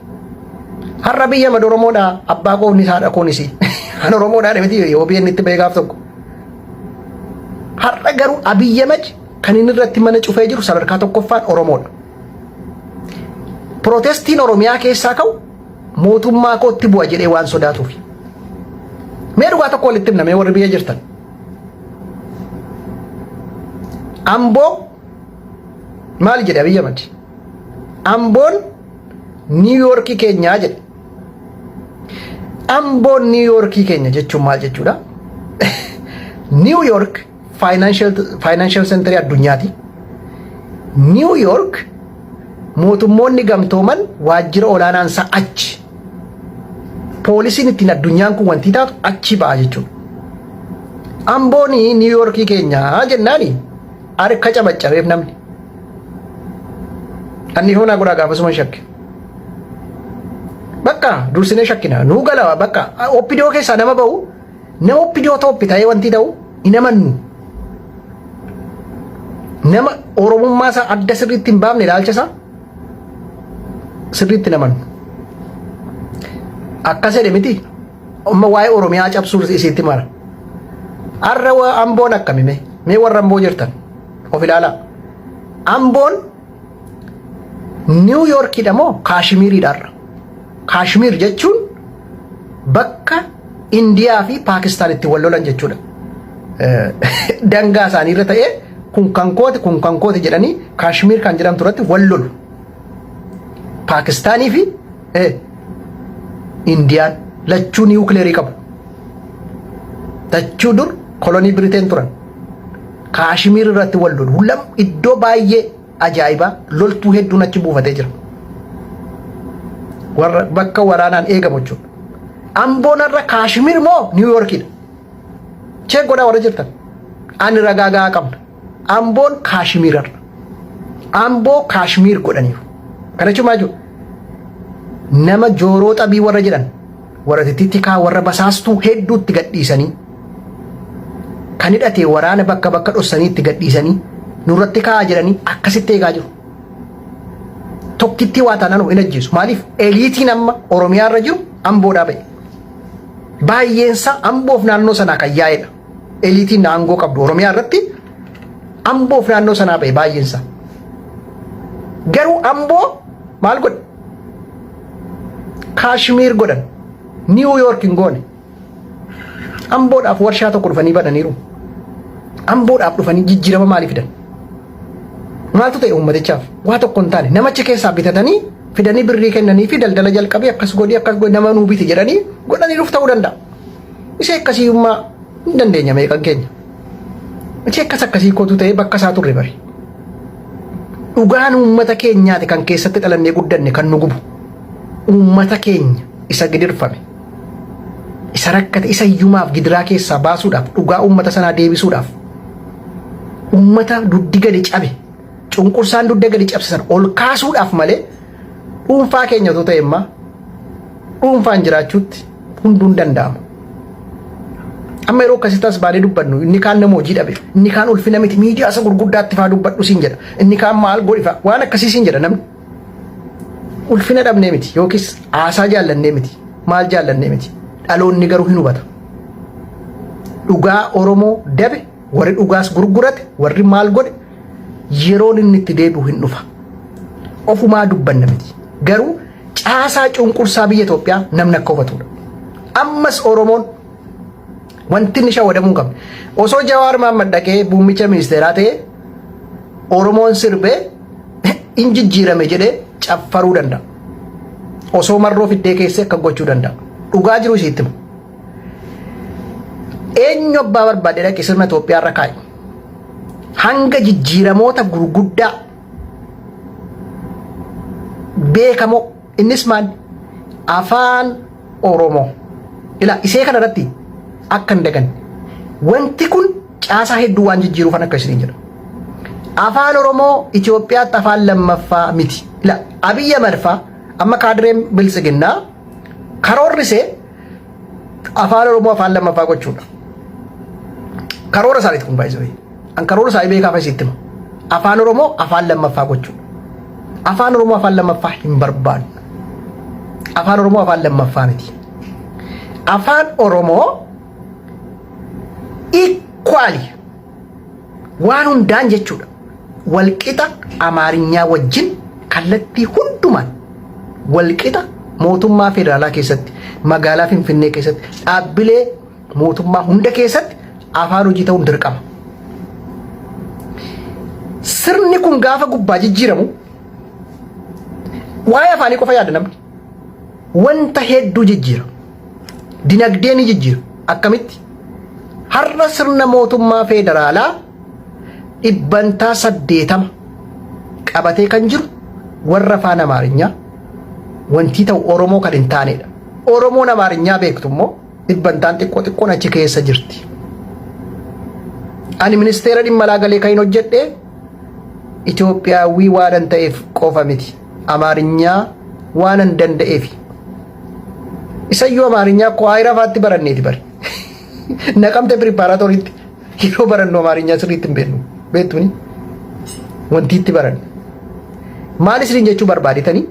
Har'a biyya mad Oromoodha, abbaa koofnis haadha koonis. An Oromoodha miti, yoo biyya inni itti ba'e gaaf tokko. Har'a garuu Abiyyi Ahmed kan inni irratti mana cufee jiru sadarkaa tokkoffaan Oromoodha. Protestiin Oromiyaa keessaa ka'u mootummaa kootti bu'a jedhee waan sodaatuuf. Mee dhugaa tokko walitti himna mee warri biyya jirtan. Amboo maali jedhe Abiy Ahmad? Amboon Niw Yoorkii keenyaa jedhe. Amboon Niw Yoorkii keenya jechuun maal jechuudha? Niw Yoork financial center addunyaati. Niw Yoork mootummoonni gamtooman waajjira olaanaan isaa achi. Poolisiin ittiin addunyaan kun wanti taatu achi ba'a jechuudha. Amboon Niw Yoorkii keenya jennaani harka cabaccabeef namni. Anni hoonaa godhaa gaafasuma shakke. Bakka dursinee shakkina nuu gala bakka OPDO keessaa nama ba'u nama OPDO tooppi ta'ee wanti ta'u hin amannu. Nama Oromummaa isaa adda sirriitti hin baafne ilaalcha isaa sirriitti hin amannu. Akkas jedhe miti amma waa'ee Oromiyaa cabsuu isiitti mara. Har'a Amboon akkami mee? Mee warra Amboo jirtan of ilaalaa. Amboon Niw Yoorkiidha moo Kaashimiiriidha har'a? Kaashmiir jechuun bakka Indiyaa fi Paakistaan itti wal lolan jechuudha. Dangaa isaanii irra ta'ee kun kan kooti kun kan kooti jedhanii Kaashmiir kan jedhamtu irratti wal lolu. Paakistaanii fi Indiyaan lachuu niwukileerii qabu. Lachuu dur kolonii Biriteen turan. Kaashmiir irratti wal lolu. Lam iddoo baay'ee ajaa'ibaa loltuu hedduun achi buufatee jira. Warra bakka waraanaan eegamu jechuudha. Amboon irra Kaashmiir moo Niw Yoorkiidha? Check godhaa warra jirtan. Ani ragaa gahaa qabna. Amboon Kaashmiir irra. Amboo Kaashmiir godhaniiru. Kana jechuun maal jechuudha? Nama jooroo xabii warra jedhan warra titikaa warra basaastuu hedduutti gadhiisanii kan hidhate waraana bakka bakka dhossanii itti gadhiisanii nurratti kaa'aa jedhanii akkasitti eegaa jiru. Tokkittii waa taanaan hin ajjeesu. Maaliif eliitiin amma Oromiyaa irra jiru Amboodhaa ba'e. Baay'eensaa Amboof naannoo sanaa kan yaa'edha. Eliitiin aangoo qabdu Oromiyaa irratti Amboof naannoo sanaa ba'e baay'eensaa. Garuu Amboo maal godhe? Kaashmiir godhan. Niiwu Yoork hin goone. Amboodhaaf warshaa tokko dhufanii bananiiru. Amboodhaaf dhufanii jijjiirama maalii fidan? Maaltu ta'e uummatichaaf? Waa tokko hin taane. Namachi keessaa bitatanii fidanii birrii kennanii fi daldala jalqabee akkas godhii akkas godhi nama nuu biti jedhanii godhanii dhufu ta'uu danda'a. Isee akkasiyyummaa hin dandeenya meeqan keenya. Isee akkas akkasii kootu ta'ee bakka isaa turre bari. Dhugaan uummata keenyaati kan keessatti dhalannee guddanne kan nu gubu. Uummata keenya isa gidirfame. Isa rakkate isa hiyyumaaf gidiraa keessaa baasuudhaaf dhugaa uummata sanaa deebisuudhaaf uummata dugdi gadi cabe cunqursaan dugda gadi cabsisan ol kaasuudhaaf malee dhuunfaa keenya otoo ta'e immaa dhuunfaan jiraachuutti hunduu hin danda'amu. Amma yeroo akkasitti as baanee dubbannu inni kaan nama hojii dhabe inni kaan ulfina miti miidiyaa isa gurguddaatti faa dubbadhu siin jedha inni kaan maal godhi faa waan akkasii siin jedha namni. Ulfina dhabnee miti yookiis haasaa jaallannee miti maal jaallannee miti dhaloonni garuu hin hubata. Dhugaa Oromoo dabe warri dhugaas gurgurate warri maal godhe yeroon inni itti deebi'u hin dhufa. Ofumaa dubbanna miti. Garuu caasaa cunqursaa biyya Itoophiyaa namni akka hubatudha. Ammas Oromoon wanti inni shawadamuu hin qabne. Osoo Jawaar Mahaammad dhaqee muummicha ministeeraa ta'ee Oromoon sirbee in jijjiirame jedhee caffaruu danda'a. Osoo marroo fiddee keessee akka gochuu danda'a. Dhugaa jiru isiitti hima. Eenyu abbaa barbaade dhaqe sirna Itoophiyaa irra kaa'e. Hanga jijjiiramoota gurguddaa beekamoo innis maal afaan Oromoo. Ilaa isee kana irratti akka hin daganne. Wanti kun caasaa hedduu waan jijjiiruufan akka isiniin jedha. Afaan Oromoo Itoophiyaatti afaan lammaffaa miti. Ilaa Abiyyi Ahmad faa amma kaadireen biltsiginnaa karoorri isee afaan Oromoo afaan lammaffaa gochuudha. Karoora isaaniiti kun baay'isee. An karoora isaanii beekaaf asitti hima. Afaan Oromoo afaan lammaffaa gochuudha. Afaan Oromoo afaan lammaffaa hin barbaannu. Afaan Oromoo afaan lammaffaa miti. Afaan Oromoo equally waan hundaan jechuudha. Walqixa Amaarinyaa wajjin kallattii hundumaan walqixa mootummaa federaalaa keessatti magaalaa Finfinnee keessatti dhaabbilee mootummaa hunda keessatti afaan hojii ta'uun dirqama. Sirni kun gaafa gubbaa jijjiiramu waa'ee afaanii qofa yaada namni. Wanta hedduu jijjiira. Dinagdee ni jijjiira. Akkamitti? Har'a sirna mootummaa federaalaa 80% qabatee kan jiru warra afaan Amaarinyaa wantii ta'u Oromoo kan hin taanedha. Oromoon Amaarinyaa beektu immoo dhibbantaan xiqqoo xiqqoon achi keessa jirti. Ani ministeera dhimma alaa galee kan hin hojjedhe Itoophiyaawwii waanan ta'eef qofa miti. Amaarinyaa waanan danda'eefi. Isayyuu Amaarinyaa koo ayira faatti baranneeti bari. Naqamte preparatorytti yeroo barannu Amaarinyaa sirriitti hin beeknu. Beektuuni? Wanti itti baranne. Maal isiniin jechuu barbaadetanii?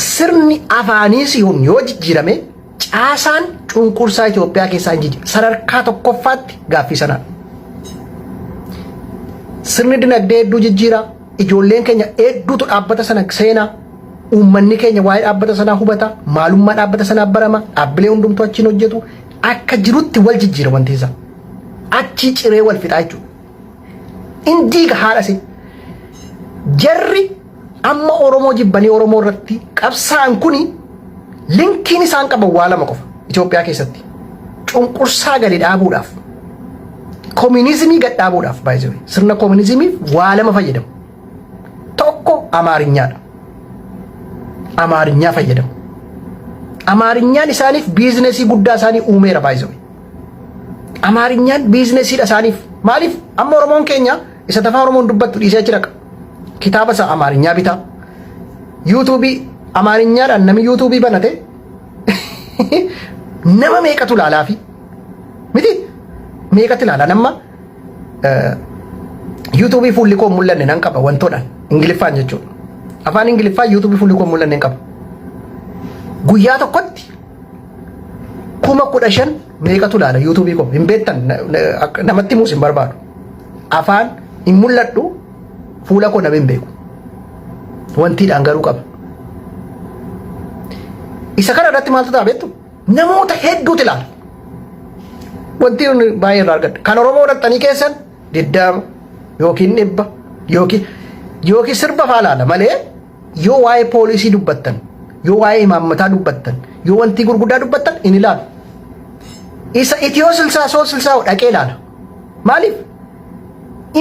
Sirni afaanii si'uun yoo jijjiirame caasaan cunqursaa Itoophiyaa keessaa hin jijjiirame. Sadarkaa tokkoffaatti gaaffii sanaa. Sirni dinagdee hedduu jijjiira. Ijoolleen keenya hedduutu dhaabbata sana seenaa. Uummanni keenya waa'ee dhaabbata sanaa hubata. Maalummaa dhaabbata sanaa barama. Dhaabbilee hundumtuu achiin hojjetu. Akka jirutti wal jijjiira wanti isaa. Achi ciree wal fixaa jechuudha. In diiga haadha isii. Jarri amma Oromoo jibbanii Oromoo irratti qabsaa'an kuni linkiin isaan qaban waa lama qofa Itoophiyaa keessatti. Cunqursaa gadi dhaabuudhaaf, kominizimii gad dhaabuudhaaf, baay'ee sirna kominizimiif waa lama fayyadamu. Tokko Amaarinyaadha. Amaarinyaa fayyadamu. Amaarinyaan isaaniif businessii guddaa isaanii uumeera baay'ee. Amaarinyaan businessiidha isaaniif. Maaliif amma Oromoon keenya isa afaan Oromoon dubbattu dhiisee achi dhaqa. Kitaaba isaa Amaarinyaa bitaa. YouTubeii Amaarinyaadhaan namni YouTubeii banate nama meeqatu ilaalaa fi miti, meeqatu ilaalaa? Nama YouTubeii fuulli koo mul'anne nan qaba, wantoodhaan Ingiliffaan jechuudha. Afaan Ingiliffaa YouTubeii fuulli koo mul'anne hin qaba. Guyyaa tokkotti 15,000 meeqatu ilaala YouTubeii koo, hin beektan, namatti himuus hin barbaadu. Afaan hin mul'adhu, fuula koo nama hin beeku. Wantiidhaan garuu qaba. Isa kana irratti maaltu ta'a beektu? Namoota hedduutu ilaala. Wanti baay'ee irraa argadha. Kan Oromoo dhaqxanii keessan 20 yookiin 100 yookiin sirba faa ilaala malee, yoo waa'ee poolisii dubbattan, yoo waa'ee imaammataa dubbattan, yoo wantii gurguddaa dubbattan hin ilaalu. Isa itiyoo silsaa soo silsaa dhaqee ilaala. Maaliif?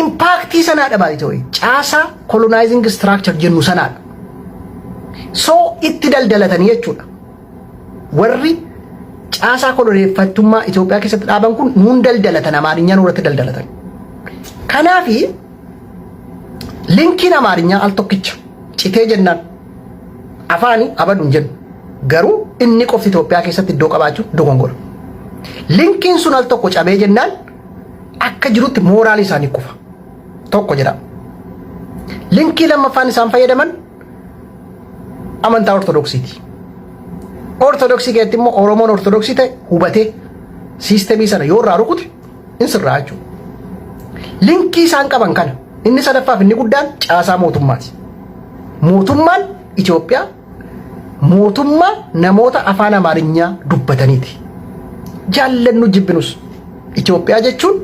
Impactii sanaadha baay'ee ta'e. Caasaa colonizing structure jennu sanaadha. So itti daldalatanii jechuudha. Warri caasaa koloneeffattummaa Itoophiyaa keessatti dhaaban kun nuun daldalatan, Amaarinyaa nurratti daldalatan. Kanaafi linkiin Amaarinyaa al tokkicha citee jennaan afaanii abadu hin jennu. Garuu inni qofti Itoophiyaa keessatti iddoo qabaachuu dogongora. Linkiin sun al tokko cabee jennaan akka jirutti moralii isaanii kufa. Tokko jedha. Linkii lammaffaan isaan fayyadaman amantaa Ortodoksiiti. Ortodoksii keessatti immoo Oromoon Ortodoksii ta'e hubatee systemii sana yoo irraa rukute in sirraa jechuudha. Linkii isaan qaban kana inni sadaffaaf inni guddaan caasaa mootummaati. Mootummaan Itoophiyaa mootummaa namoota afaan Amaarinyaa dubbataniiti. Jaallannu jibbinus Itoophiyaa jechuun,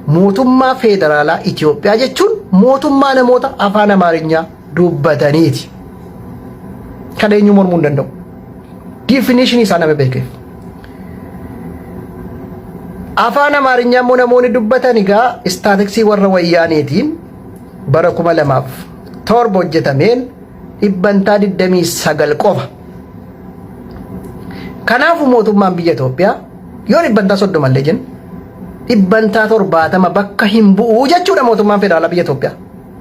mootummaa federaalaa Itoophiyaa jechuun, mootummaa namoota afaan Amaarinyaa dubbataniiti. Kan eenyu mormuu hin danda'u. Definitionii isaa nama beekeef. Afaan Amaarinyaa immoo namoonni dubbatan egaa statisticsii warra Wayyaaneetiin bara 2007 hojjetameen 29% qofa. Kanaafuu mootummaan biyya Itoophiyaa yoo 30% illee jennu, 70% bakka hin bu'uu jechuudha mootummaan federaalaa biyya Itoophiyaa.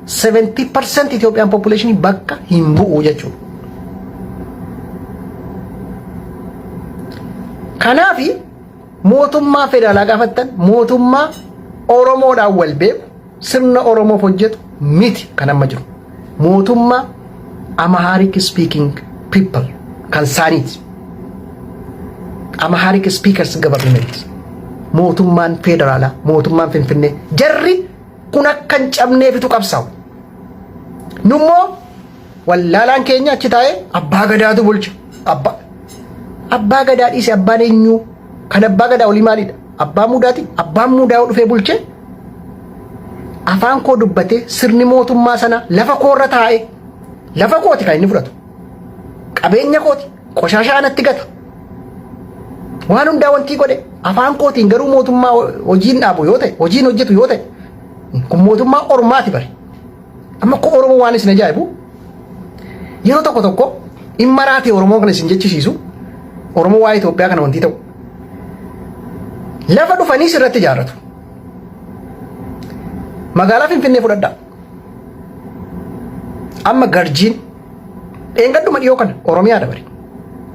70% Itoophiyaan population bakka hin bu'uu jechuudha. Kanaafi mootummaa federaalaa gaafattan, mootummaa Oromoodhaan wal beeku, sirna Oromoof hojjetu miti kan amma jiru. Mootummaa Amharic speaking people kan saaniiti. Amharic speakers government. Mootummaan federaalaa, mootummaan Finfinnee, jarri kun akka hin cabneefitu qabsaa'u. Nummoo wallaalaan keenya achi taa'ee abbaa gadaatu bulcha. Abbaa. Abbaa gadaa dhiise, abbaan eenyuu? Kan abbaa gadaa olii maalidha? Abbaa muudaati. Abbaan muudaa yoo dhufee bulchee, afaan koo dubbatee, sirni mootummaa sana lafa koorra taa'ee, lafa kooti kan inni fudhatu. Qabeenya kooti. Qoshaashaa anatti gata. Waan hundaa wantii godhe, afaan kootiin garuu mootummaa hojiin dhaabu yoo ta'e, hojiin hojjetu yoo ta'e, kun mootummaa ormaati bari. Amma akka Oromoo waan isin ajaa'ibu, yeroo tokko tokko dhimma raatee Oromoo kan isin jechisiisu, Oromoo waa'ee Itoophiyaa kana wantii ta'u. Lafa dhufanii sirratti ijaarratu. Magaalaa Finfinnee fudhadhaa. Amma Garjiin dheengadduma dhiyoo kana Oromiyaadha bari.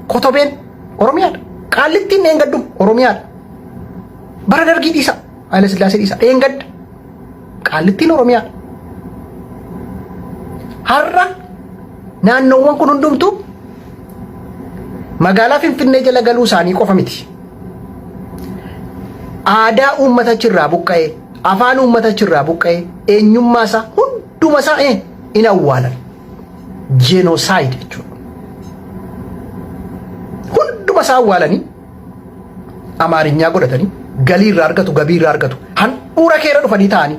Kotobeen Oromiyaadha. Qaallittiin dheengadduma Oromiyaadha. Bara Dargii dhiisa. Haayila Sillaasee dhiisa. Dheengadda. Qaallittiin Oromiyaadha. Har'a naannoowwan kun hundumtuu magaalaa Finfinnee jala galuu isaanii qofa miti. Aadaa uummata achirraa buqqa'ee, afaan uummata achirraa buqqa'ee, eenyummaa isaa hunduma isaa in awwaalan. Genocide jechuudha. Hunduma isaa awwaalanii Amaarinyaa godhatanii galii irraa argatu, gabii irraa argatu. Handhuura keerra dhufanii ta'anii.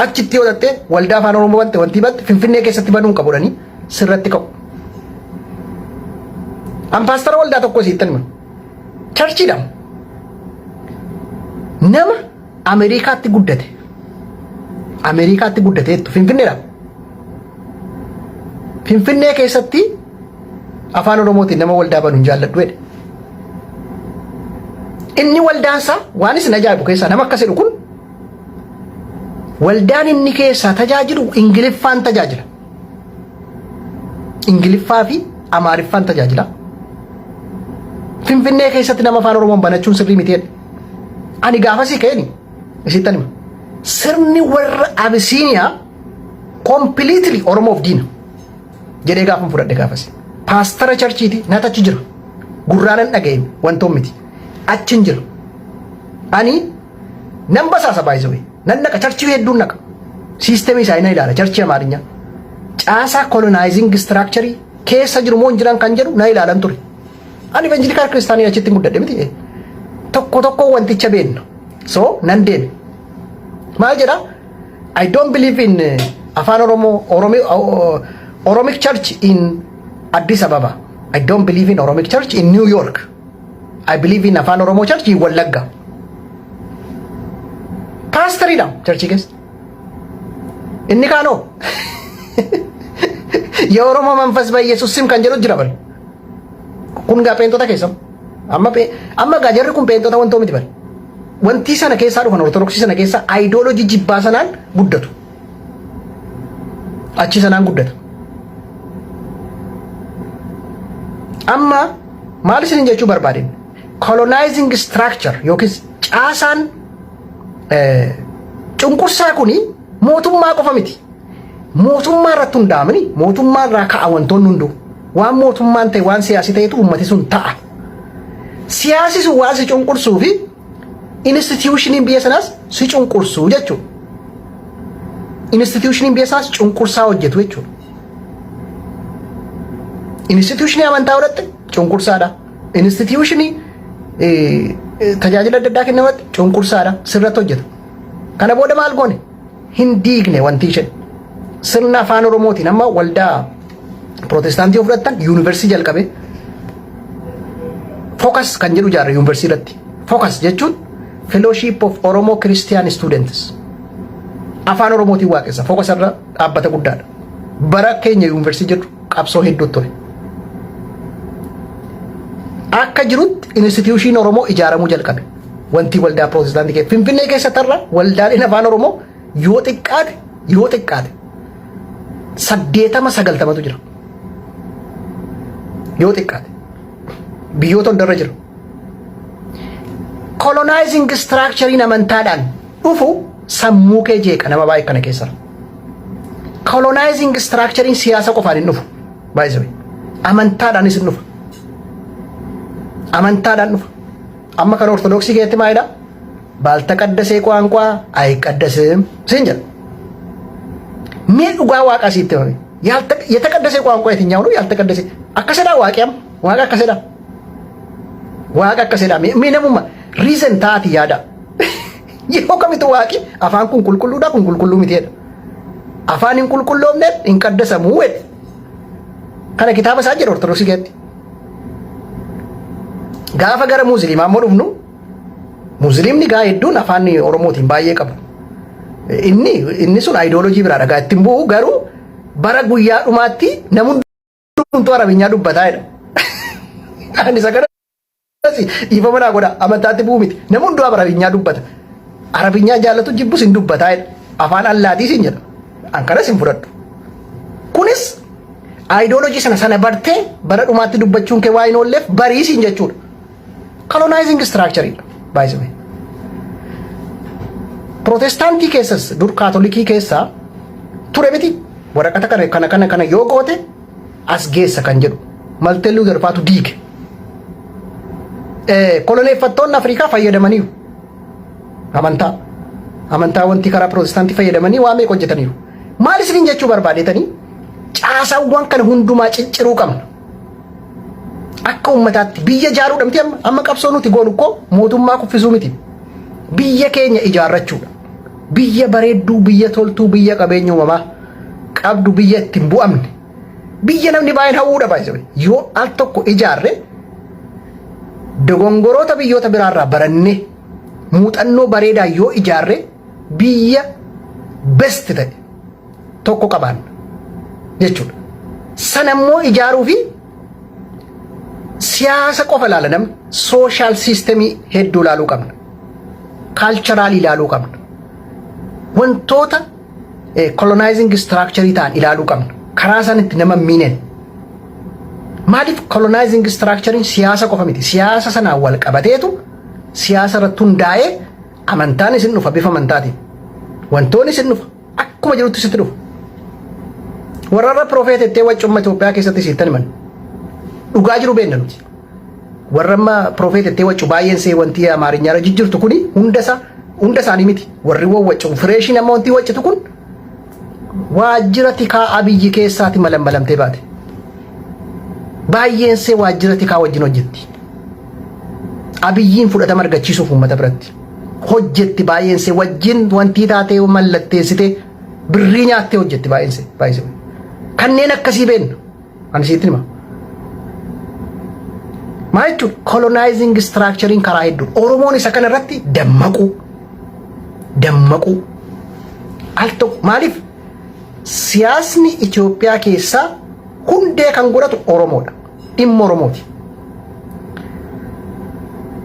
Achitti yoo dhattee waldaa afaan Oromoo bante, wantii bante Finfinnee keessatti banuu hin qabu jedhanii sirratti ka'u. An paastara waldaa tokko siittan hima. Churchiidha. Nama Ameerikaatti guddate. Ameerikaatti guddateettu Finfinneedha. Finfinnee keessatti afaan Oromootiin nama waldaa banu hin jaalladhu jedhe. Inni waldaansaa, waan isin ajaa'ibu keessaa, nama akkas jedhu kun waldaan inni keessaa tajaajilu Ingiliffaan tajaajila. Ingiliffaa fi Amaariffaan tajaajila. Finfinnee keessatti nama afaan Oromoon banachuun sirrii miti jedhe. Ani gaafasii ka'een isittan hima. Sirni warra Abisiiniyaa completely Oromoof diina jedhee gaafan fudhadhe gaafasi. Paastara churchiiti natachi jira. Gurraanan dhaga'een wantoon miti. Achin jira. Ani nan basaasa baay'isawee. Nan naqa, churchii hedduun naqa. Systemii isaa nan ilaala, churchii Amaarinyaa. Caasaa colonizing structure keessa jiru moo hin jiran kan jedhu na ilaalan ture. Ani evangelical kiristaanii achitti hin guddadhe miti. Tokko tokko wanticha beenna. So nan deeme. Maal jedha? I don't believe in afaan Oromoo, Oromic Church in Addis Ababa. I don't believe in Oromic Church in New York. I believe in afaan Oromoo Church in Wallagga. Paastariidha churchii keessa. Inni kaanoo የኦሮሞ መንፈስ በኢየሱስ ስም kan jedhu jira bari. Kun gaa peentota keessa. Amma gaa jarri kun peentota wantoo miti bari. Wanti sana keessaa dhufan, Ortodoksii sana keessa ideology jibbaa sanaan guddatu. Achi sanaan guddata. Amma maal isin jechuu barbaadeen? Colonizing structure yookiis caasaan cunqursaa kuni mootummaa qofa miti. Mootummaa irratti hundaa'amanii mootummaa irraa ka'a wantoonni hunduu. Waan mootummaan ta'e, waan siyaasii ta'etu uummati sun ta'a. Siyaasi sun waan si cunqursuu fi institutioniin biyya sanaas si cunqursuu jechuudha. Institutioniin biyya sanaas cunqursaa hojjetu jechuudha. Institutionii amantaa godhatte cunqursaadha. Institutionii tajaajila adda addaa kennamutti cunqursaadha. Sirratti hojjeta. Kana booda maal goone? Hin diigne wanti isheen. Sirna afaan Oromootiin amma waldaa Pirootestaantii yoo fudhattan, yuunivarsiitii jalqabe Focus kan jedhu ijaarre yuunivarsiitii irratti. Focus jechuun Fellowship of Oromo Christian Students. Afaan Oromootiin waaqessa. Focus irra dhaabbata guddaadha. Bara keenya yuunivarsiitii jedhu qabsoo hedduu ture. Akka jirutti institution Oromoo ijaaramuu jalqabe. Wanti waldaa Pirootestaantii keessa. Finfinnee keessatti irra waldaaleen afaan Oromoo yoo xiqqaate, yoo xiqqaate 80 90tu jira. Yoo xiqqaate. Biyyoota hundarra jira. Colonizing structurein amantaadhaan dhufu sammuu kee jeeqa nama baay'ee kana keessa. Colonizing structurein siyaasa qofaan hin dhufu. Baay'ee amantaadhaanis hin dhufa. Amantaadhaan dhufa. Amma kan Ortodoksii keessatti maalidha? ባልተቀደሰ ቋንቋ አይቀደስም siin jedha. Mee dhugaa waaqaa sitti himame. የተቀደሰ ቋንቋ የትኛው ነው? ያልተቀደሰ akkasidhaa waaqi amma. Waaqa akkasidha. Waaqa akkasidha. Mee namuma reason taati yaada. Yeroo kamitu waaqi afaan kun qulqulluudha, kun qulqulluu miti jedha? Afaan hin qulqulloofne hin qaddasamuu jedhe. Kana kitaaba isaa jedha Ortodoksii keessatti. Gaafa gara Musliimaa immoo dhufnu, Musliimni gaa hedduun afaan Oromootiin baay'ee qabu. Inni sun ideology biraadha gaa ittiin bu'u, garuu bara guyyaa dhumaatti namni hundumtuu Arabinyaa dubbataa jedha. Ani isa kanas dhiifama naa godha, amantaatti bu'u miti. Namni hunduu Arabinyaa dubbata. Arabinyaa jaallatu jibbus hin dubbataa jedha. Afaan Allaatiis hin jedha. An kanas hin fudhadhu. Kunis ideology sana bartee bara dhumaatti dubbachuun kee waa hin oolleef bariisiin jechuudha. Colonizing structure dha, by the way. Protestaantii keessas dur Kaatolikii keessaa ture miti, waraqata kana kana kana kana yoo goote as geessa kan jedhu Martin Luther faatu diige. Koloneeffattoonni Afrikaa fayyadamaniiru. Amantaa. Amantaa wanti karaa Protestaantii fayyadamanii waa meeqa hojjetaniiru. Maal isiniin jechuu barbaadetanii, caasawwan kana hundumaa cicciruu qabna. Akka uummataatti biyya ijaaruudha miti amma? Amma qabsoo nuti goonu koo mootummaa kuffisuu miti. Biyya keenya ijaarrachuudha. Biyya bareedduu, biyya toltuu, biyya qabeenya uumamaa qabdu, biyya ittiin bu'amne. Biyya namni baay'een hawwuudha baay'ee. Yoo al tokko ijaarre, dogongoroota biyyoota biraarraa barannee muuxannoo bareedaa yoo ijaarre, biyya best ta'e tokko qabaanna jechuudha. Sanammoo ijaaruu fi siyaasa qofa ilaala namni, social systemii hedduu ilaaluu qabna. Cultural ilaaluu qabna. Wantoota colonizing structure ta'an ilaaluu qabna. Karaa isaan itti nama miinen. Maaliif colonizing structure siyaasa qofa miti. Siyaasa sanaan wal qabateetu siyaasa irratti hundaa'ee amantaan isin dhufa bifa amantaatiin. Wantoonni isin dhufa akkuma jirutti sitti dhufa. Warra irra prophet ettee waccumma Itoophiyaa keessatti siittan himan. Dhugaa jiru beekna nuti. Warra amma prophet ettee waccu baay'een see wanti Amaarinyaarra jijjiirtu kuni hunda isaanii miti. Warri wawwaccu freshiin amma wanti waccitu kun waajjira tikaa Abiyyi keessaati malammalamtee baate. Baay'een see waajjira tikaa wajjin hojjetti. Abiyyiin fudhatama argachiisuuf uummata biratti. Hojjetti baay'een see wajjin wantii taatee mallatteessitee birrii nyaattee hojjetti baay'een see. Baay'een kanneen akkasii beenna. Ani sitti hima. Maal jechuun colonizing structuring karaa hedduu Oromoon isa kana irratti dammaquu, dammaquu al tokko. Maaliif siyaasni Itoophiyaa keessaa hundee kan godhatu Oromoodha. Dhimma Oromooti.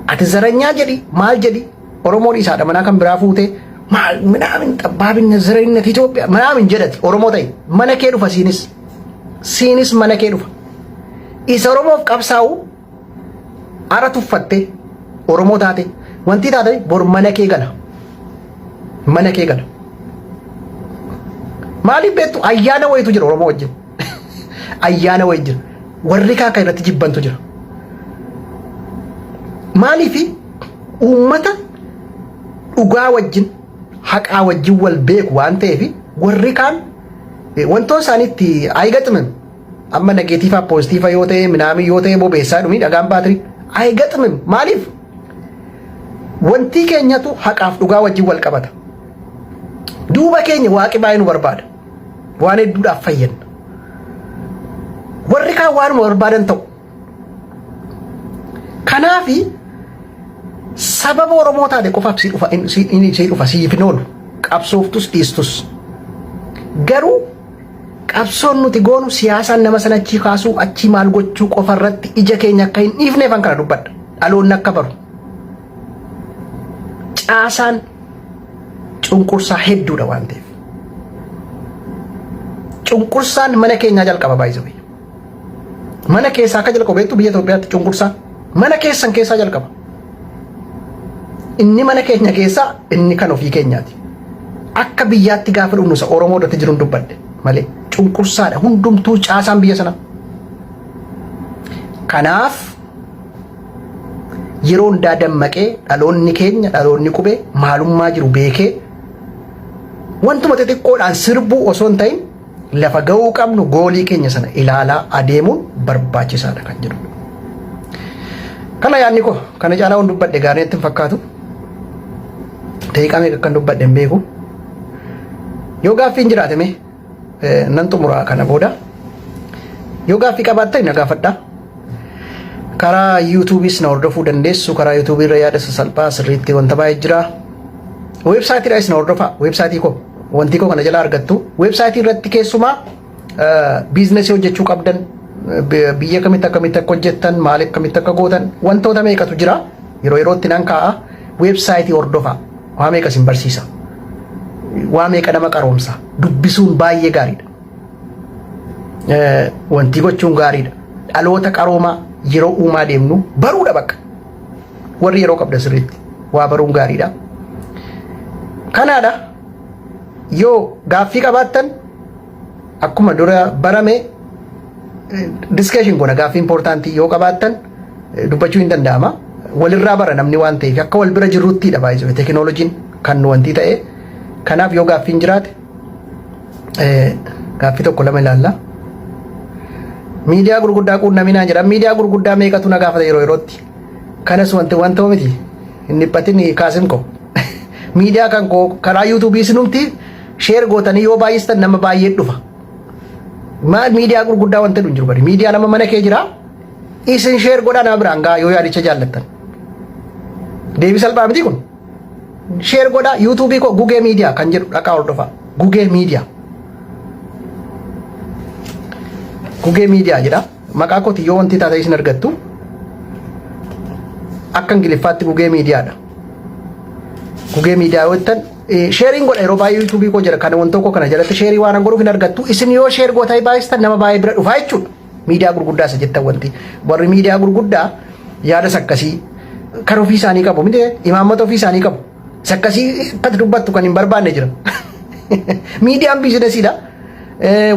Ati zaranyaa jedhi, maal jedhi, Oromoo dhiisaadha manaa kan biraa fuutee maal ምናምን ጠባብነት ዘረኝነት Itoophiyaa ምናምን jedhati Oromoo ta'e mana kee dhufa, siinis mana kee dhufa. Isa Oromoof qabsaa'u ara tuffatte Oromoo taate wanti taate bor mana kee gala. Mana kee gala. Maaliif beektu, ayyaana wayitu jira Oromoo wajjin. Ayyaana wayi jira. Warri kaa kan irratti jibbantu jira. Maaliif uummata dhugaa wajjin, haqaa wajjin wal beeku waan ta'eef, warri kaan wantoon isaaniitti አይገጥምም. Amma negative positive yoo ta'e ምናምን yoo ta'e bobeessaa dhumi dhagaan baatirii አይገጥምም. Maaliif wanti keenyatu haqaaf dhugaa wajjin wal qabata. Duuba keenya waaqi baay'ee nu barbaada. Waan hedduudhaaf fayyadna. Warri kaan waanuma barbaadan ta'u. Kanaafi sababa Oromoo taate qofaaf si dhufa, si dhufa, siif hin oolu. Qabsooftus dhiistus. Garuu qabsoon nuti goonu siyaasaan nama sana achii kaasuu, achii maal gochuu qofa irratti ija keenya akka hin dhiifneefan kana dubbadha. Dhaloonni akka baru. Caasaan cunqursaa hedduudha waan ta'eef. Cunqursaan mana keenyaa jalqaba baay'isee. Mana keessaa akka jalqabu beektu, biyya Itoophiyaatti cunqursaa mana keessan keessaa jalqaba. Inni mana keenya keessaa inni kan ofii keenyaati. Akka biyyaatti gaafa dhufnu isa Oromoo irratti jiruun dubbadhe malee cunqursaadha hundumtuu caasaan biyya sanaa. Kanaaf yeroo hundaa dammaqee dhaloonni keenya, dhaloonni qubee maalummaa jiru beekee, wantuma xixiqqoodhaan sirbuu osoo hin ta'in lafa ga'uu qabnu, goalii keenya sana ilaalaa adeemuun barbaachisaadha kan jedhudha. Kana yaadni koo kana caalaa waan dubbadhe gaarii natti hin fakkaatu. Daqiiqaa meeqa akkan dubbadhe hin beeku. Yoo gaaffiin jiraate mee nan xumura kana booda. Yoo gaaffii qabaattan na gaafadha. Karaa YouTubeis na hordofuu dandeessu. Karaa YouTube irra yaada sasalphaa sirriitti wanta baay'ee jira. Weebsaayitiidhaas na hordofaa. Weebsaayitii koo wanti koo kana jala argattu. Weebsaayitii irratti keessumaa biizinasii hojjechuu qabdan biyya kamitti akkamitti akka hojjettan maal akkamitti akka gootan wantoota meeqatu jira. Yeroo yerootti nan kaa'a. Weebsaayitii hordofaa. Waa meeqa isin barsiisa. Waa meeqa nama qaroomsa. Dubbisuun baay'ee gaariidha. Wanti gochuun gaariidha. Dhaloota qaroomaa yeroo uumaa deemnu baruudha bakka. Warri yeroo qabda sirriitti waa baruun gaariidha. Kanaadha yoo gaaffii qabaattan akkuma dura barame discussion goona gaaffii important yoo qabaattan dubbachuu hin danda'ama. Walirraa bara namni waan ta'eef akka wal bira jirruttiidha baay'ee teekinooloojiin kan nu wanti ta'e. Kanaaf yoo gaaffiin jiraate gaaffii tokko lama ilaalla. Miidiyaa gurguddaa quunnaminaa jedha. Miidiyaa gurguddaa meeqatu na gaafata yeroo yerootti. Kanas wanti wanta miti. Hin dhiphatin kaasim ko. Miidiyaa kan koo karaa yuutuubii sinumti share gootanii yoo baay'istan nama baay'ee dhufa. Maal miidiyaa gurguddaa wanta hin jiru bari. Miidiyaa nama mana kee jira. Isin share godhaa nama biraan gaa yoo yaadicha jaallattan. Deebii salphaa miti kun. Share godhaa yuutuubii koo Gugee Miidiyaa kan jedhu dhaqaa hordofaa. Gugee Miidiyaa. Gugee Miidiyaa jedha. Maqaa kooti yoo wanti taate isin argattu. Akka Ingiliffaatti Gugee Miidiyaadha. Gugee Miidiyaa yoo jettan shareiin godha yeroo baay'ee yuutuubii koo jira kana wanta koo kana jalatti share waan godhuuf hin argattu. Isin yoo share gootaa baay'istan nama baay'ee bira dhufaa jechuudha. Miidiyaa gurguddaa isa jettan wanti. Warri miidiyaa gurguddaa yaadas akkasii kan ofii isaanii qabu miti imaammata ofii isaanii qabu. Isa akkasii akkati dubbattu kan hin barbaanne jira. Miidiyaan biizinesiidha.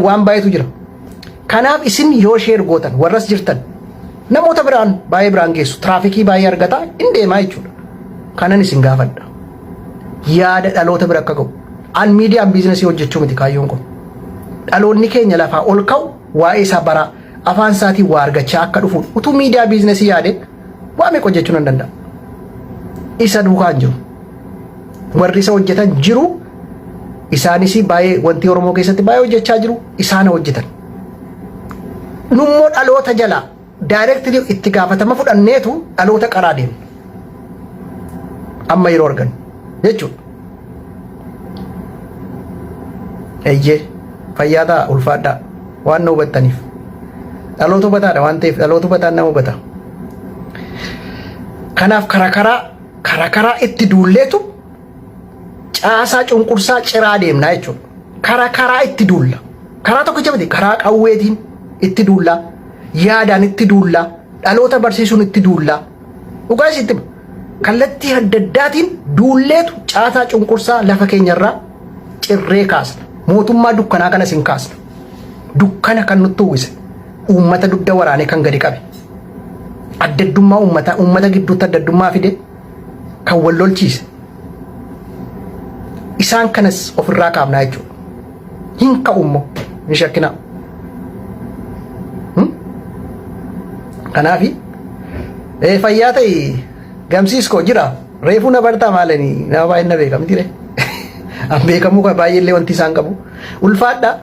Waan baay'eetu jira. Kanaaf isin yoo share gootan warras jirtan namoota biraan baay'ee biraan geessu traffic baay'ee argata hin deemaa jechuudha. Kanan isin gaafadha. Yaada dhaloota bira akka ga'u. An miidiyaan biizinesii hojjechuu miti kaayyoon kun. Dhaloonni keenya lafaa ol ka'u waa'ee isaa baraa afaan isaatiin waa argachaa akka dhufuudha. Utuu miidiyaa biizinesii yaade waa meeqa hojjechuu nan danda'a. Isa duukaa hin jiru. Warri isa hojjetan jiru. Isaanis baay'ee wanti Oromoo keessatti baay'ee hojjechaa jiru. Isaan hojjetan. Nummoo dhaloota jalaa directly itti gaafatama fudhanneetu dhaloota qaraa deemna. Amma yeroo argannu jechuudha. Eeyyee fayyaa ta'a ulfaadhaa waan na hubattaniif. Dhaloota hubataadha waan ta'eef dhaloota hubataan nama hubata. Kanaaf karaa karaa karaa karaa itti duulleetu caasaa cunqursaa ciraa deemnaa jechuudha. Karaa karaa itti duulla. Karaa tokkicha miti karaa qawweetiin itti duullaa. Yaadaan itti duullaa. Dhaloota barsiisuun itti duullaa. Dhugaa isitti hima. Kallattii adda addaatiin duulleetu caasaa cunqursaa lafa keenyarraa cirree kaasna. Mootummaa dukkanaa kanas hin kaasna. Dukkana kan nutti uwwise. Uummata dugda waraanee kan gadi qabe. Addaddummaa uummataa uummata gidduutti addaddummaa fide kan wal lolchiise. Isaan kanas ofirraa kaafnaa jechuudha. Hin ka'u immoo hin shakkinaa. Kanaafi fayyaa ta'e gamsiis koo jira. Reefuu na bartaa maalani nama baay'een na beeka miti ree. An beekamuu kan baay'eellee wanti isaan qabu. Ulfaadha.